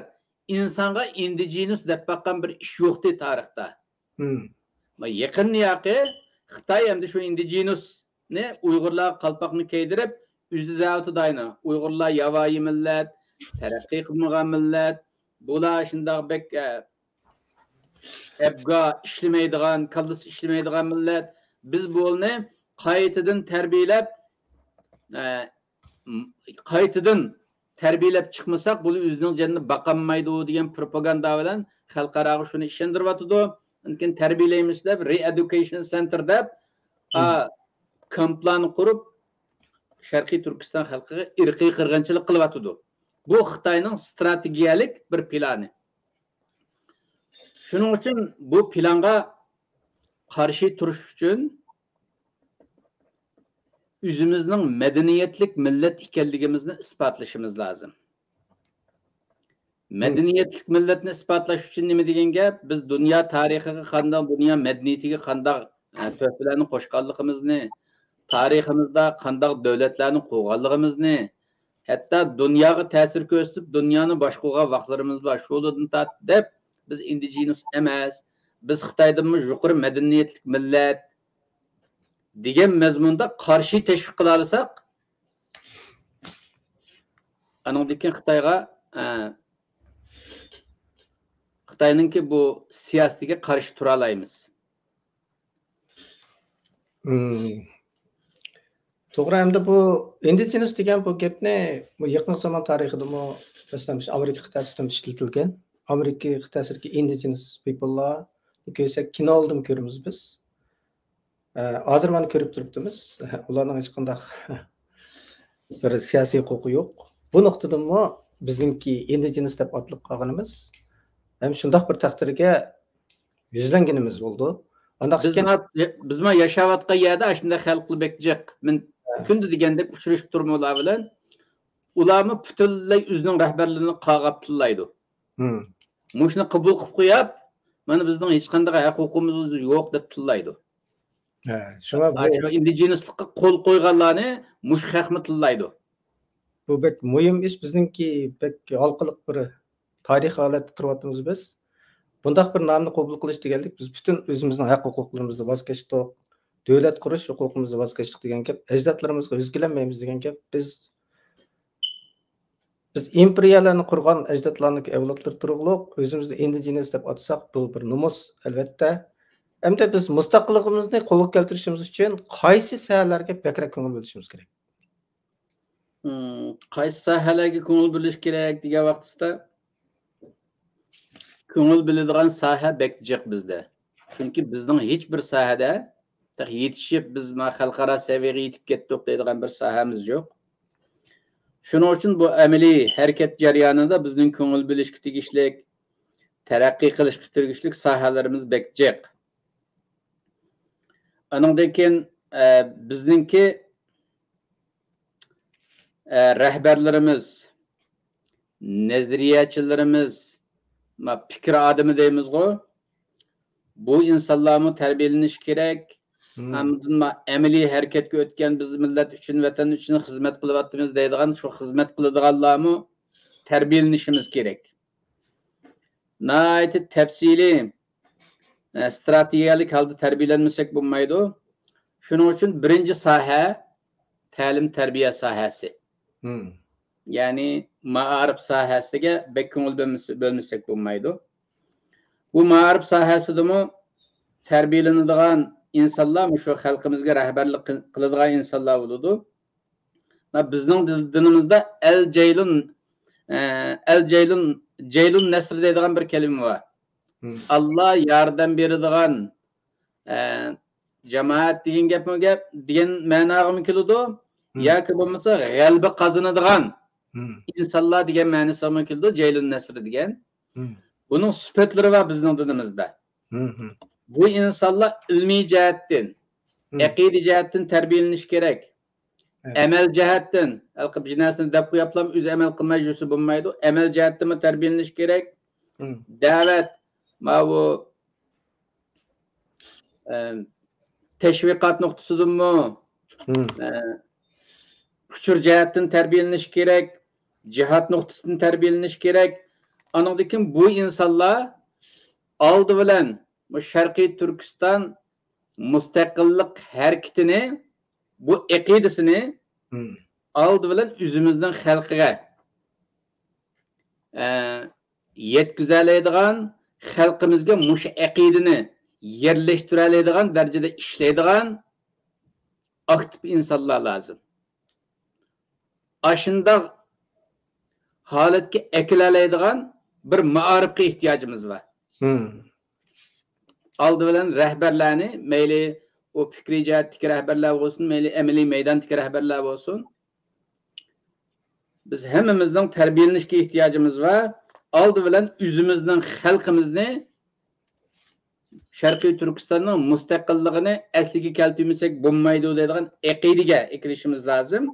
ئىنسانغا ئىندىجېنۇس دەپ باققان بىر ئىش يوقتى تارىختا. ما يېقىندىياقى خىتاي ئەمدى شۇ ئىندىجېنۇسنى ئۇيغۇرلارغا قالپاقنى كىيدۈرۈپ، ئۆزى دەۋاتىدۇ ئاينى. ئۇيغۇرلار ياۋايى مىللەت، تەرەققىي قىلمىغان مىللەت، بۇلار شۇنداق بەك، ئە، ئەبگا ئىشلىمەيدىغان، كاللىسى ئىشلىمەيدىغان مىللەت. بىز بۇلارنى قايتىدىن تەربىيەلەپ، ئە، قايتىدىن تەربىيەلەپ چىقمىساق، بۇلار ئۆزىنىڭ جېنىنى باقالمايدۇ دېگەن پروپاگاندا بىلەن خەلقئاراغا شۇنى ئىشەندۈرۈۋاتىدۇ. ئاندىن كېيىن تەربىيەلەيمىز دەپ، رېئېدۇكېيشن سېنتىر دەپ، ئا، كامپلارنى قۇرۇپ، شەرقىي تۈركىستان خەلقىگە ئىرقىي قىرغىنچىلىق قىلىۋاتىدۇ. بۇ خىتاينىڭ ستراتېگىيەلىك بىر پىلانى. شۇنىڭ ئۈچۈن بۇ پىلانغا قارشى تۇرۇش ئۈچۈن ئۆزىمىزنىڭ مەدەنىيەتلىك مىللەت ئىكەنلىكىمىزنى ئىسپاتلىشىمىز لازىم. مەدەنىيەتلىك مىللەتنى ئىسپاتلاش ئۈچۈن نېمە دېگەن گەپ؟ بىز دۇنيا تارىخىغا قانداق، دۇنيا مەدەنىيىتىگە قانداق، ئە، تۆھپىلەرنى قوشقانلىقىمىزنى، تارىخىمىزدا قانداق دۆلەتلەرنى قۇرغانلىقىمىزنى، ھەتتا دۇنياغا تەسىر كۆرسىتىپ، دۇنيانى باشقۇرغان ۋاقىتلىرىمىز بار. شۇلىدىن تارتىپ بىز ئىندىجېنۇس ئەمەس، بىز خىتايدىنمۇ يۇقىرى مەدەنىيەتلىك مىللەت دېگەن مەزمۇندا قارشى تەشۋىق قىلالىساق، ئانىڭدىن كېيىن خىتايغا، ئە، خىتاينىڭكى بۇ سىياسىتىگە قارشى تۇرالايمىز. مم. توغرا، ئەمدى بۇ ئىندىجېنۇس دېگەن بۇ گەپنى بۇ يېقىنقى زامان تارىخىدىمۇ، مەسىلەن، مۇشۇ ئامېرىكا قىتئەسىدىمۇ ئىشلىتىلگەن. ئامېرىكا قىتئەسىدىكى ئىندىجېنۇس پىپللارنى كۆرسەك، كىنولىرىدىمۇ كۆرىمىز بىز. ئە، ھازىر مانا كۆرۈپ تۇرۇپتىمىز. ئۇلارنىڭ ھېچقانداق بىر سىياسىي ھوقۇقى يوق. بۇ نۇقتىدىنمۇ بىزنىڭكى ئىندىجېنۇس دەپ ئاتىلىپ قالغىنىمىز ھەم شۇنداق بىر تەقدىرگە يۈزلەنگىنىمىز بولىدۇ. ئانداق بىز ئىكەن. ما-، بىز ما ياشاۋاتقان يەردە ئاشۇنداق خەلقلەر بەك جىق. مەن ھە. كۈندە دېگەندەك ئۇچرىشىپ تۇرىمەن ئۇلار بىلەن. ئۇلارمۇ پۈتۈنلەي ئۆزىنىڭ رەھبەرلىرىنى قاغاپ تىللايدۇ. مم. مۇشۇنى قوبۇل قىلىپ قويۇپ، مانا بىزنىڭ ھېچقانداق ھەق ھوقۇقىمىز يوق دەپ تىللايدۇ. ھە، شۇڭا بۇ شۇ ئىندىجېنۇسلۇققا قول قويغانلارنى مۇشۇ خەقمۇ تىللايدۇ. بۇ بەك مۇھىم ئىش، بىزنىڭكى بەك ھالقىلىق بىر تارىخىي ھالەتتە تۇرۇۋاتىمىز بىز. بۇنداق بىر نامنى قوبۇل قىلىش دېگەنلىك، بىز پۈتۈن ئۆزىمىزنىڭ ھەق ھوقۇقلىرىمىزدىن ۋاز كەچتۇق، دۆلەت قۇرۇش ھوقۇقىمىزدىن ۋاز كەچتۇق دېگەن گەپ، ئەجدادلىرىمىزغا يۈزگىلەنمەيمىز دېگەن گەپ. بىز بىز ئىمپېرىيەلەرنى قۇرغان ئەجدادلارنىڭكى ئەۋلادلىرى تۇرۇقلۇق، ئۆزىمىزنى ئىندىجېنۇس دەپ ئاتىساق، بۇ بىر نومۇس، ئەلۋەتتە. ئەمدى بىز مۇستەقىللىقىمىزنى قولغا كەلتۈرۈشىمىز ئۈچۈن قايسى ساھەلەرگە بەكرەك كۆڭۈل بۆلۈشىمىز كېرەك؟ مم، قايسى ساھەلەرگە كۆڭۈل بۆلۈش كېرەك دېگەن ۋاقتىدا، كۆڭۈل بۆلىدىغان ساھە بەك جىق بىزدە. چۈنكى بىزنىڭ ھېچ بىر ساھەدە تېخى يېتىشىپ، بىز ما خەلقئارا سەۋىيەگە يېتىپ كەتتۇق دەيدىغان بىر ساھەمىز يوق. شۇنىڭ ئۈچۈن بۇ ئەمەلىي ھەرىكەت جەريانىدا بىزنىڭ كۆڭۈل بۆلۈشكە تېگىشلىك، تەرەققىي قىلىشقا تېگىشلىك ساھەلىرىمىز بەك جىق. ئانىڭدىن كېيىن، ئە، بىزنىڭكى، ئە، رەھبەرلىرىمىز، نەزەرىيەچىلىرىمىز، ما، پىكىر ئادىمى دەيمىزغۇ، بۇ ئىنسانلارمۇ تەربىيەلىنىشى كېرەك. مم. ئاندىن ما، ئەمەلىي ھەرىكەتكە ئۆتكەن، بىز مىللەت ئۈچۈن، ۋەتەن ئۈچۈن خىزمەت قىلىۋاتىمىز دەيدىغان، شۇ خىزمەت قىلىدىغانلارمۇ تەربىيەلىنىشىمىز كېرەك. ناھايىتى تەپسىلىي، ئە، ستراتېگىيەلىك ھالدا تەربىيەلەنمىسەك بولمايدۇ. شۇنىڭ ئۈچۈن بىرىنچى ساھە تەلىم تەربىيە ساھەسى. مم. يەنى مائارىپ ساھەسىگە بەك كۆڭۈل بۆلمىسە-، بۆلمىسەك بولمايدۇ. بۇ مائارىپ ساھەسىدىمۇ تەربىيەلىنىدىغان ئىنسانلار مۇشۇ خەلقىمىزگە رەھبەرلىك قىل-، قىلىدىغان ئىنسانلار بولىدۇ. ۋە بىزنىڭ دىل-، دىنىمىزدا ئەل جەيلۇن، ئە، ئەل جەيلۇن، جەيلۇن نەسرى دەيدىغان بىر كەلىمە بار. مم. ئاللا ياردەم بېرىدىغان، ئە، جامائەت دېگەن گەپمۇ گەپ، دېگەن مەناغىمۇ كېلىدۇ. مم. ياكى بولمىسا غەلىبە قازىنىدىغان مم. ئىنسانلار دېگەن مەنىسىغىمۇ كېلىدۇ، جەيلۇن نەسرى دېگەن. مم. بۇنىڭ سۈپەتلىرى بار بىزنىڭ دىنىمىزدا. مم. بۇ ئىنسانلار ئىلمىي جەھەتتىن، مم. ئەقىدە جەھەتتىن تەربىيەلىنىشى كېرەك. ئەمەل جەھەتتىن، ھېلىقى بىر نەرسىنى دەپ قويۇپلا ئۆزى ئەمەل قىلماي يۈرسە بولمايدۇ. ئەمەل جەھەتتىنمۇ تەربىيەلىنىش كېرەك. مم. دەۋەت، ماۋۇ، ئە، تەشۋىقات نۇقتىسىدىنمۇ، مم. ئە، ئۇچۇر جەھەتتىن تەربىيەلىنىش كېرەك، جىھاد نۇقتىسىدىن تەربىيەلىنىش كېرەك. ئانىڭدىن كېيىن بۇ ئىنسانلار ئالدى بىلەن بۇ شەرقىي تۈركىستان مۇستەقىللىق ھەرىكىتىنى، بۇ ئەقىدىسىنى مم. ئالدى بىلەن ئۆزىمىزنىڭ خەلقىگە، ئە، يەتكۈزەلەيدىغان، خەلقىمىزگە مۇشۇ ئەقىدىنى يەرلەشتۈرەلەيدىغان دەرىجىدە ئىشلەيدىغان ئاكتىپ ئىنسانلار لازىم. ئاشۇنداق ھالەتكە ئەكېلەلەيدىغان بىر مائارىپقا ئېھتىياجىمىز بار. مم. ئالدى بىلەن رەھبەرلەرنى، مەيلى ئۇ پىكرىي جەھەتتىكى رەھبەرلەر بولسۇن، مەيلى ئەمەلىي مەيداندىكى رەھبەرلەر بولسۇن، بىز ھەممىمىزنىڭ تەربىيەلىنىشكە ئېھتىياجىمىز بار. ئالدى بىلەن ئۆزىمىزنىڭ خەلقىمىزنى شەرقىي تۈركىستاننىڭ مۇستەقىللىقىنى ئەسلىگە كەلتۈرمىسەك بولمايدۇ دەيدىغان ئەقىدىگە ئېكىلىشىمىز لازىم.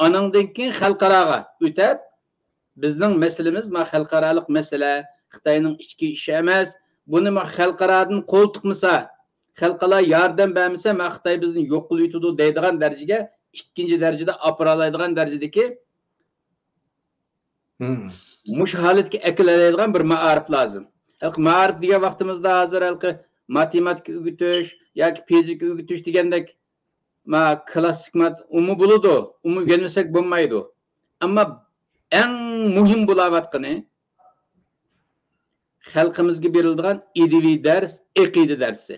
ئانىڭدىن كېيىن خەلقئاراغا ئۆتەپ، بىزنىڭ مەسىلىمىز ما خەلقئارالىق مەسىلە، خىتاينىڭ ئىچكى ئىشى ئەمەس. بۇنى ما خەلقئارادىن قول تىقمىسا، خەلقئارا ياردەم بەرمىسە، ما خىتاي بىزنى يوق قىلىۋېتىدۇ دەيدىغان دەرىجىگە، ئىككىنچى دەرىجىدە ئاپىرالايدىغان دەرىجىدىكى مۇشۇ ھالەتكە ئەكېلەلەيدىغان بىر مائارىپ لازىم. ھېلىقى مائارىپ دېگەن ۋاقتىمىزدا ھازىر ھېلىقى ماتېماتىكا ئۆگىتىش ياكى فىزىكا ئۆگىتىش دېگەندەك، ما كلاسسىك مات-، ئۇمۇ بولىدۇ، ئۇمۇ ئۆگەنمىسەك بولمايدۇ. ئەمما ئەڭ مۇھىم بولاۋاتقىنى، خەلقىمىزگە بېرىلىدىغان ئىدىيىۋى دەرس، ئەقىدە دەرسى.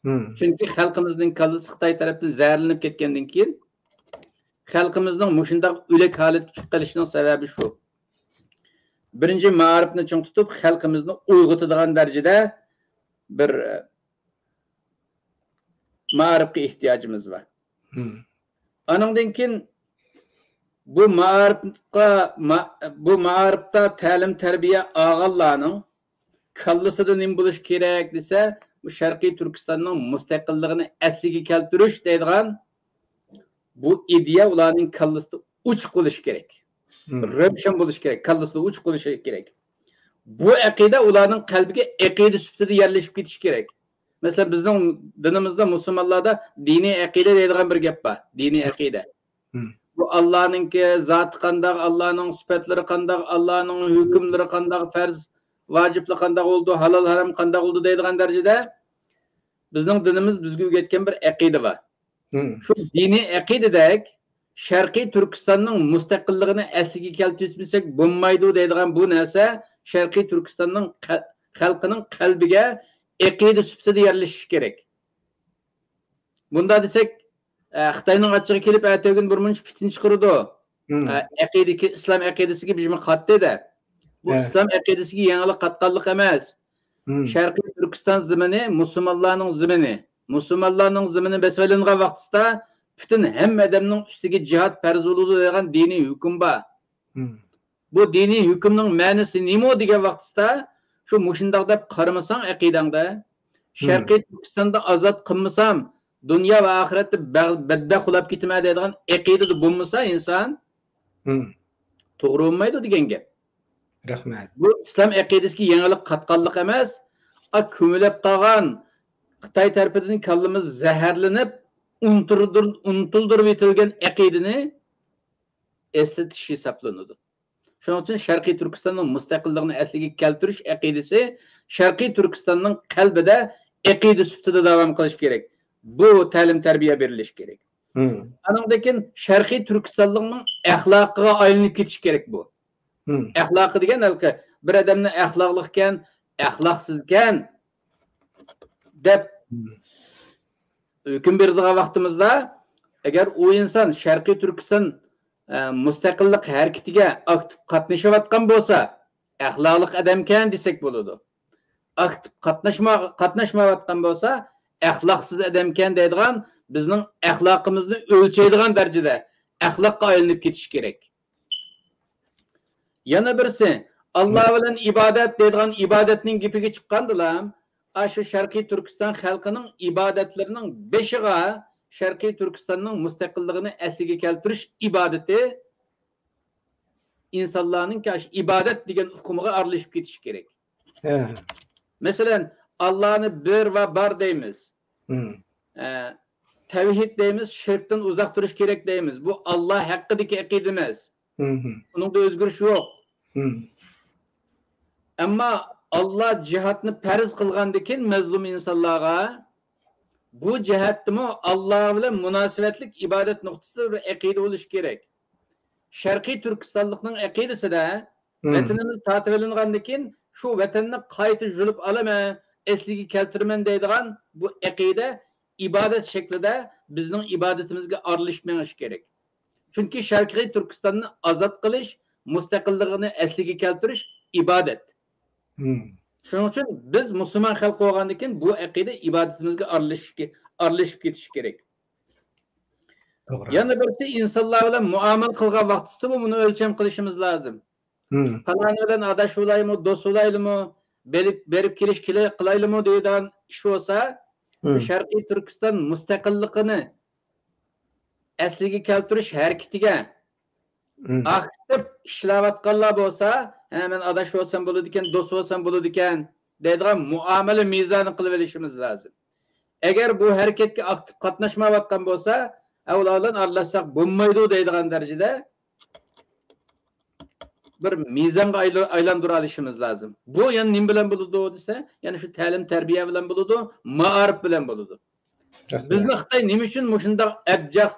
مم. چۈنكى خەلقىمىزنىڭ كاللىسى خىتاي تەرەپتىن زەھەرلىنىپ كەتكەندىن كېيىن، خەلقىمىزنىڭ مۇشۇنداق ئۆلۈك ھالەتكە چۈشۈپ قېلىشىنىڭ سەۋەبى شۇ. بىرىنچى، مائارىپنى چىڭ تۇتۇپ، خەلقىمىزنى ئويغىتىدىغان دەرىجىدە بىر، ئە، مائارىپقا ئېھتىياجىمىز بار. مم. ئانىڭدىن كېيىن بۇ مائارىپقا، ما-، بۇ مائارىپتا تەلىم-تەربىيە ئالغانلارنىڭ كاللىسىدا نېمە بولۇشى كېرەك دېسە، بۇ شەرقىي تۈركىستاننىڭ مۇستەقىللىقىنى ئەسلىگە كەلتۈرۈش دەيدىغان بۇ ئىدىيە ئۇلارنىڭ كاللىسىدا ئوچۇق بولۇشى كېرەك. مم. روشەن بولۇشى كېرەك، كاللىسىدا ئوچۇق بولۇشى كېرەك. بۇ ئەقىدە ئۇلارنىڭ قەلبىگە ئەقىدە سۈپىتىدە يەرلىشىپ كېتىشى كېرەك. مەسىلەن، بىزنىڭ دىنىمىزدا، مۇسۇلمانلاردا دىنىي ئەقىدە دەيدىغان بىر گەپ بار. دىنىي ئەقىدە. مم. بۇ ئاللانىڭكى زاتى قانداق، ئاللانىڭ سۈپەتلىرى قانداق، ئاللانىڭ ھۆكۈملىرى قانداق، پەرز، ۋاجىپلىرى قانداق بولىدۇ، ھالال، ھارام قانداق بولىدۇ دەيدىغان دەرىجىدە بىزنىڭ دىنىمىز بىزگە ئۆگەتكەن بىر ئەقىدە بار. مم. شۇ دىنىي ئەقىدىدەك شەرقىي تۈركىستاننىڭ مۇستەقىللىقىنى ئەسلىگە كەلتۈرمىسەك بولمايدۇ دەيدىغان بۇ نەرسە شەرقىي تۈركىستاننىڭ قە-، خەلقىنىڭ قەلبىگە ئەقىدە سۈپىتىدە يەرلىشىشى كېرەك. بۇنداق دېسەك، ئە، خىتاينىڭ ئاچچىقى كېلىپ، ئەتىگۈن بىر مۇنچە پىتنە چىقىرىدۇ. مم. ئە، ئەقىدىكى، ئىسلام ئەقىدىسىگە بىر قاتتى-دە. بۇ ھە. ئىسلام ئەقىدىسىگە يېڭىلىق قاتقانلىق ئەمەس. مم. شەرقىي تۈركىستان زېمىنى مۇسۇلمانلارنىڭ زېمىنى. مۇسۇلمانلارنىڭ زېمىنى بېسىۋېلىنغان ۋاقتىدا پۈتۈن ھەممە ئادەمنىڭ ئۈستىگە جىھاد پەرز بولىدۇ دېگەن دىنىي ھۆكۈم بار. مم. بۇ دىنىي ھۆكۈمنىڭ مەنىسى نېمە دېگەن ۋاقتىدا، شۇ مۇشۇنداق دەپ قارىمىساڭ ئەقىدەڭدە، مم. شەرقىي تۈركىستاندا ئازاد قىلمىسام، دۇنيا ۋە ئاخىرەتتە بەغ-، بەتبەخت بولاپ كېتىمەن دەيدىغان ئەقىدىدە بولمىسا ئىنسان، مم. توغرا بولمايدۇ دېگەن گەپ. رەھمەت. بۇ ئىسلام ئەقىدىسىگە يېڭىلىق قاتقانلىق ئەمەس، ئا، كۆمۈلۈپ قالغان خىتاي تەرىپىدىن كاللىمىز زەھەرلىنىپ، ئۇنتۇلدۇر-، ئۇنتۇلدۇرۇپ ئېتىلگەن ئەقىدىنى ئەسلىتىش ھېسابلىنىدۇ. شۇنىڭ ئۈچۈن شەرقىي تۈركىستاننىڭ مۇستەقىللىقىنى ئەسلىگە كەلتۈرۈش ئەقىدىسى شەرقىي تۈركىستاننىڭ قەلبىدە ئەقىدە سۈپىتىدە داۋام قىلىشى كېرەك. بۇ تەلىم-تەربىيە بېرىلىشى كېرەك. مم. ئانىڭدىن كېيىن شەرقىي تۈركىستانلىقنىڭ ئەخلاقىغا ئايلىنىپ كېتىشى كېرەك بۇ. مم. ئەخلاقى دېگەن ھېلىقى بىر ئادەمنى ئەخلاقلىق ئىكەن، ئەخلاقسىز ئىكەن دەپ مم. ھۆكۈم بېرىدىغان ۋاقتىمىزدا، ئەگەر ئۇ ئىنسان شەرقىي تۈركىستان، ئە، مۇستەقىللىق ھەرىكىتىگە ئاكتىپ قاتنىشىۋاتقان بولسا، ئەخلاقلىق ئادەمكەن دېسەك بولىدۇ. ئاكتىپ قاتناشما-، قاتناشمايۋاتقان بولسا، ئەخلاقسىز ئادەمكەن دەيدىغان بىزنىڭ ئەخلاقىمىزنى ئۆلچەيدىغان دەرىجىدە ئەخلاققا ئايلىنىپ كېتىشى كېرەك. يەنە بىرسى، ئاللا بىلەن ئىبادەت دەيدىغان ئىبادەتنىڭ گېپىگە چىققاندىلا، ئاشۇ شەرقىي تۈركىستان خەلقىنىڭ ئىبادەتلىرىنىڭ بېشىغا شەرقىي تۈركىستاننىڭ مۇستەقىللىقىنى ئەسلىگە كەلتۈرۈش ئىبادىتى ئىنسانلارنىڭكى ئاشۇ ئىبادەت دېگەن ئۇقۇمىغا ئارىلىشىپ كېتىشى كېرەك. ھە. مەسىلەن، ئاللانى بىر ۋە بار دەيمىز. مم. ئە، تەۋھىد دەيمىز، شىركتىن ئۇزاق تۇرۇش كېرەك دەيمىز. بۇ ئاللا ھەققىدىكى ئەقىدىمىز. مم. ئۇنىڭدا ئۆزگىرىش يوق. مم. ئەمما ئاللا جىھادنى پەرز قىلغاندىكىن مەزلۇم ئىنسانلارغا، بۇ جەھەتتىمۇ ئاللا بىلەن مۇناسىۋەتلىك ئىبادەت نۇقتىسىدا بىر ئەقىدە بولۇشى كېرەك. شەرقىي تۈركىستانلىقنىڭ ئەقىدىسىدە مم. ۋەتىنىمىز تارتىۋېلىنغاندىن كېيىن شۇ ۋەتەننى قايتا يۇلۇپ ئالىمەن، ئەسلىگە كەلتۈرىمەن دەيدىغان بۇ ئەقىدە ئىبادەت شەكلىدە بىزنىڭ ئىبادىتىمىزگە ئارىلىشىپ مېڭىشى كېرەك. چۈنكى شەرقىي تۈركىستاننى ئازاد قىلىش، مۇستەقىللىقىنى ئەسلىگە كەلتۈرۈش ئىبادەت. مم. شۇنىڭ ئۈچۈن بىز مۇسۇلمان خەلق بولغاندىن كېيىن بۇ ئەقىدە ئىبادىتىمىزگە ئارىلىشىش، ئارىلىشىپ كېتىشى كېرەك. توغرا. يەنە بىرسى، ئىنسانلار بىلەن مۇئامىلە قىلغان ۋاقتىدىمۇ بۇنى ئۆلچەم قىلىشىمىز لازىم. پالانى بىلەن ئاداش بولايمۇ، دوست بولايلىمۇ، بېرىپ، بېرىپ كېلىش كېلە-، قىلايلىمۇ دەيدىغان ئىش بولسا، شەرقىي تۈركىستان مۇستەقىللىقىنى ئەسلىگە كەلتۈرۈش ھەرىكىتىگە ئاكتىپ ئىشلەۋاتقانلار بولسا، ھە، مەن ئاداش بولسام بولىدىكەن، دوست بولسام بولىدىكەن دەيدىغان مۇئامىلە مىزانى قىلىۋېلىشىمىز لازىم. ئەگەر بۇ ھەرىكەتكە ئاكتىپ قاتناشمايۋاتقان بولسا، ھە، ئۇلار بىلەن ئارىلاشساق بولمايدۇ دەيدىغان دەرىجىدە بىر مىزانغا ئايلا-، ئايلاندۇرالىشىمىز لازىم. بۇ يەنە نېمە بىلەن بولىدۇ دېسە، يەنە شۇ تەلىم-تەربىيە بىلەن بولىدۇ، مائارىپ بىلەن بولىدۇ. بىزنى خىتاي نېمە ئۈچۈن مۇشۇنداق ئەبجەق،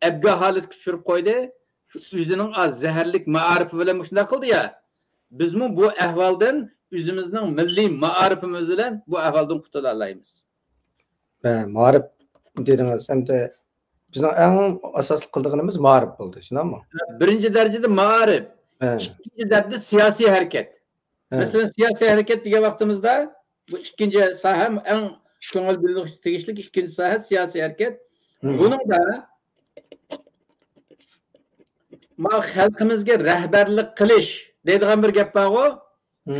ئەبگە ھالەتكە چۈشۈرۈپ قويدى؟ شۇ ئۆزىنىڭ ئاز زەھەرلىك مائارىپى بىلەن مۇشۇنداق قىلدى يا. بىزمۇ بۇ ئەھۋالدىن ئۆزىمىزنىڭ مىللىي مائارىپىمىز بىلەن بۇ ئەھۋالدىن قۇتۇلالايمىز. ھە، مائارىپ دېدىڭىز. ئەمدى بىزنىڭ ئەڭ ئاساسلىق قىلىدىغىنىمىز مائارىپ بولدى، شۇنداقمۇ؟ بىرىنچى دەرىجىدە مائارىپ، ھە. ئىككىنچى دەرىجىدە سىياسىي ھەرىكەت. ھە. مەسىلەن، سىياسىي ھەرىكەت دېگەن ۋاقتىمىزدا بۇ ئىككىنچى ساھە، ئەڭ كۆڭۈل بۆلۈنۈشكە تېگىشلىك ئىككىنچى ساھە سىياسىي ھەرىكەت. بۇنىڭدا ما خەلقىمىزگە رەھبەرلىك قىلىش دەيدىغان بىر گەپ بارغۇ،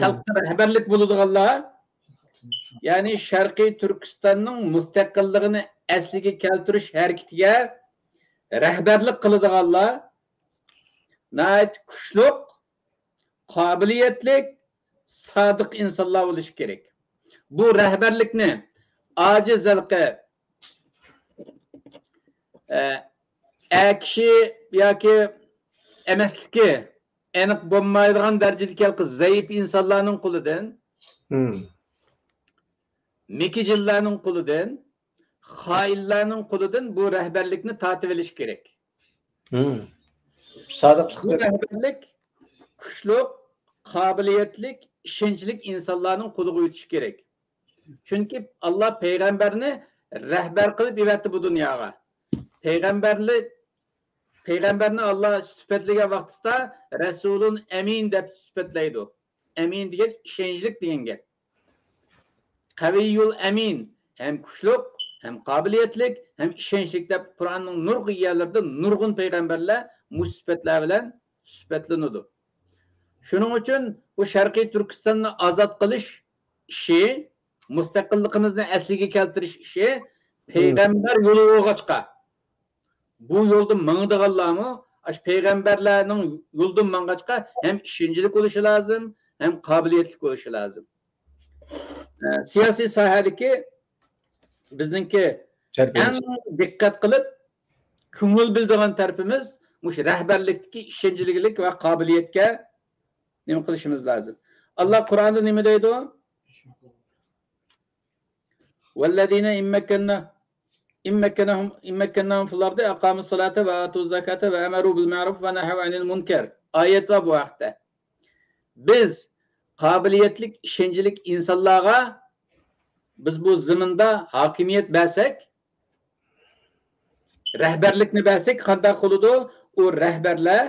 خەلققە رەھبەرلىك بولىدىغانلار، يەنى شەرقىي تۈركىستاننىڭ مۇستەقىللىقىنى ئەسلىگە كەلتۈرۈش ھەرىكىتىگە رەھبەرلىك قىلىدىغانلار ناھايىتى كۈچلۈك، قابىلىيەتلىك، سادىق ئىنسانلار بولۇشى كېرەك. بۇ رەھبەرلىكنى ئاجىز ھېلىقى، ئە، ئەر كىشى ياكى ئەمەسلىكى ئېنىق بولمايدىغان دەرىجىدىكى ھېلىقى زەئىپ ئىنسانلارنىڭ قولىدىن، مىكىجىنلارنىڭ قولىدىن، خائىنلارنىڭ قولىدىن بۇ رەھبەرلىكنى تارتىۋېلىش كېرەك. سادىقلىق بۇ بىلەن. رەھبەرلىك كۈچلۈك، قابىلىيەتلىك، ئىشەنچلىك ئىنسانلارنىڭ قولىغا ئۆتۈشى كېرەك. چۈنكى ئاللا پەيغەمبەرنى رەھبەر قىلىپ يېۋەتتى بۇ دۇنياغا. پەيغەمبەرلىك، پەيغەمبەرنى ئاللا سۈپەتلىگەن ۋاقتىدا رەسۇلۇن ئەمىن دەپ سۈپەتلەيدۇ. ئەمىن دېگەن ئىشەنچلىك دېگەن گەپ. قەۋىيۇل ئەمىن، ھەم كۈچلۈك، ھەم قابىلىيەتلىك، ھەم ئىشەنچلىك دەپ قۇرئاننىڭ نۇرغۇن يەرلىرىدە نۇرغۇن پەيغەمبەرلەر مۇشۇ سۈپەتلەر بىلەن سۈپەتلىنىدۇ. شۇنىڭ ئۈچۈن بۇ شەرقىي تۈركىستاننى ئازاد قىلىش ئىشى، مۇستەقىللىقىمىزنى ئەسلىگە كەلتۈرۈش ئىشى پەيغەمبەر يولى بولغاچقا، بۇ يولدا ماڭىدىغانلارمۇ ئاشۇ پەيغەمبەرلەرنىڭ يولىدىن ماڭغاچقا، ھەم ئىشەنچلىك بولۇشى لازىم، ھەم قابىلىيەتلىك بولۇشى لازىم. ئە، سىياسىي ساھەدىكى بىزنىڭكى ئەڭ دىققەت قىلىپ، كۆڭۈل بۆلىدىغان تەرىپىمىز مۇشۇ رەھبەرلىكتىكى ئىشەنچلىكلىك ۋە قابىلىيەتكە نېمە قىلىشىمىز لازىم. ئاللا قۇرئاندا نېمە دەيدۇ؟ والذين إن مكنا-، إن مكناهم، إن مكناهم في الأرض أقاموا الصلاة وآتوا الزكاة وأمروا بالمعروف ونهوا عن المنكر. ئايەت بار بۇ ھەقتە. بىز قابىلىيەتلىك، ئىشەنچلىك ئىنسانلارغا بىز بۇ زېمىندا ھاكىمىيەت بەرسەك، رەھبەرلىكنى بەرسەك، قانداق قىلىدۇ؟ ئۇ رەھبەرلەر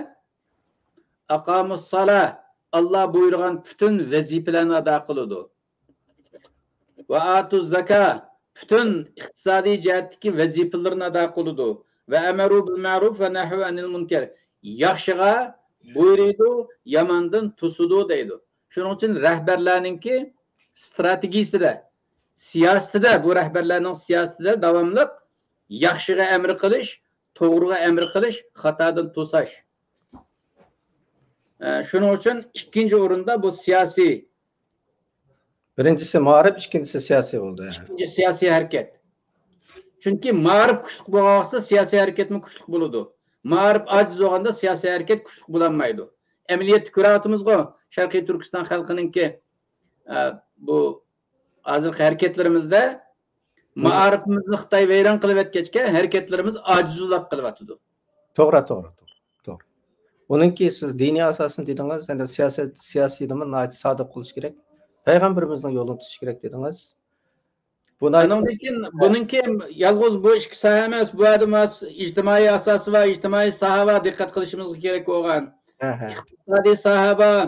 ئاقامۇسسالا، ئاللا بۇيرۇغان پۈتۈن ۋەزىپىلەرنى ئادا قىلىدۇ. ۋە ئاتۇززاكا، پۈتۈن ئىقتىسادىي جەھەتتىكى ۋەزىپىلىرىنى ئادا قىلىدۇ. ۋە ئەمەرۇ بىل مەرۇف ۋە نەھۋى ئەنىل مۇنكەر، ياخشىغا بۇيرۇيدۇ، ياماندىن توسىدۇ دەيدۇ. شۇنىڭ ئۈچۈن رەھبەرلەرنىڭكى ستراتېگىيىسىدە، سىياسىتىدە، بۇ رەھبەرلەرنىڭ سىياسىتىدە داۋاملىق ياخشىغا ئەمر قىلىش، توغرىغا ئەمر قىلىش، خاتادىن توساش. ئە، شۇنىڭ ئۈچۈن ئىككىنچى ئورۇندا بۇ سىياسىي. بىرىنچىسى مائارىپ، ئىككىنچىسى سىياسىي بولدى. ئىككىنچى سىياسىي ھەرىكەت. چۈنكى مائارىپ كۈچلۈك بولغان ۋاقىتتا سىياسىي ھەرىكەتمۇ كۈچلۈك بولىدۇ. مائارىپ ئاجىز بولغاندا سىياسىي ھەرىكەت كۈچلۈك بولالمايدۇ. ئەمەلىيەتتە كۆرۈۋاتىمىزغۇ، شەرقىي تۈركىستان خەلقىنىڭكى، ئە، بۇ ھازىرقى ھەرىكەتلىرىمىزدە مائارىپىمىزنى خىتاي ۋەيران قىلىۋەتكەچكە، ھەرىكەتلىرىمىز ئاجىزلاپ قېلىۋاتىدۇ. توغرا، توغرا، توغرا، توغرا. ئۇنىڭكى سىز دىنىي ئاساسىنى دېدىڭىز، ئەمدى سىياسەت، سىياسىيدىمۇ ناھايىتى سادىق بولۇش كېرەك. پەيغەمبىرىمىزنىڭ يولىنى تۇتۇش كېرەك دېدىڭىز. بۇ ناھايىتى ئۇنىڭدىن كېيىن، بۇنىڭكى يالغۇز بۇ ئىككى ساھە ئەمەس، بۇ يەردە ماس-، ئىجتىمائىي ئاساسى بار، ئىجتىمائىي ساھە بار، دىققەت قىلىشىمىزغا كېرەك بولغان. ھە، ھە. ئىقتىسادىي ساھە بار،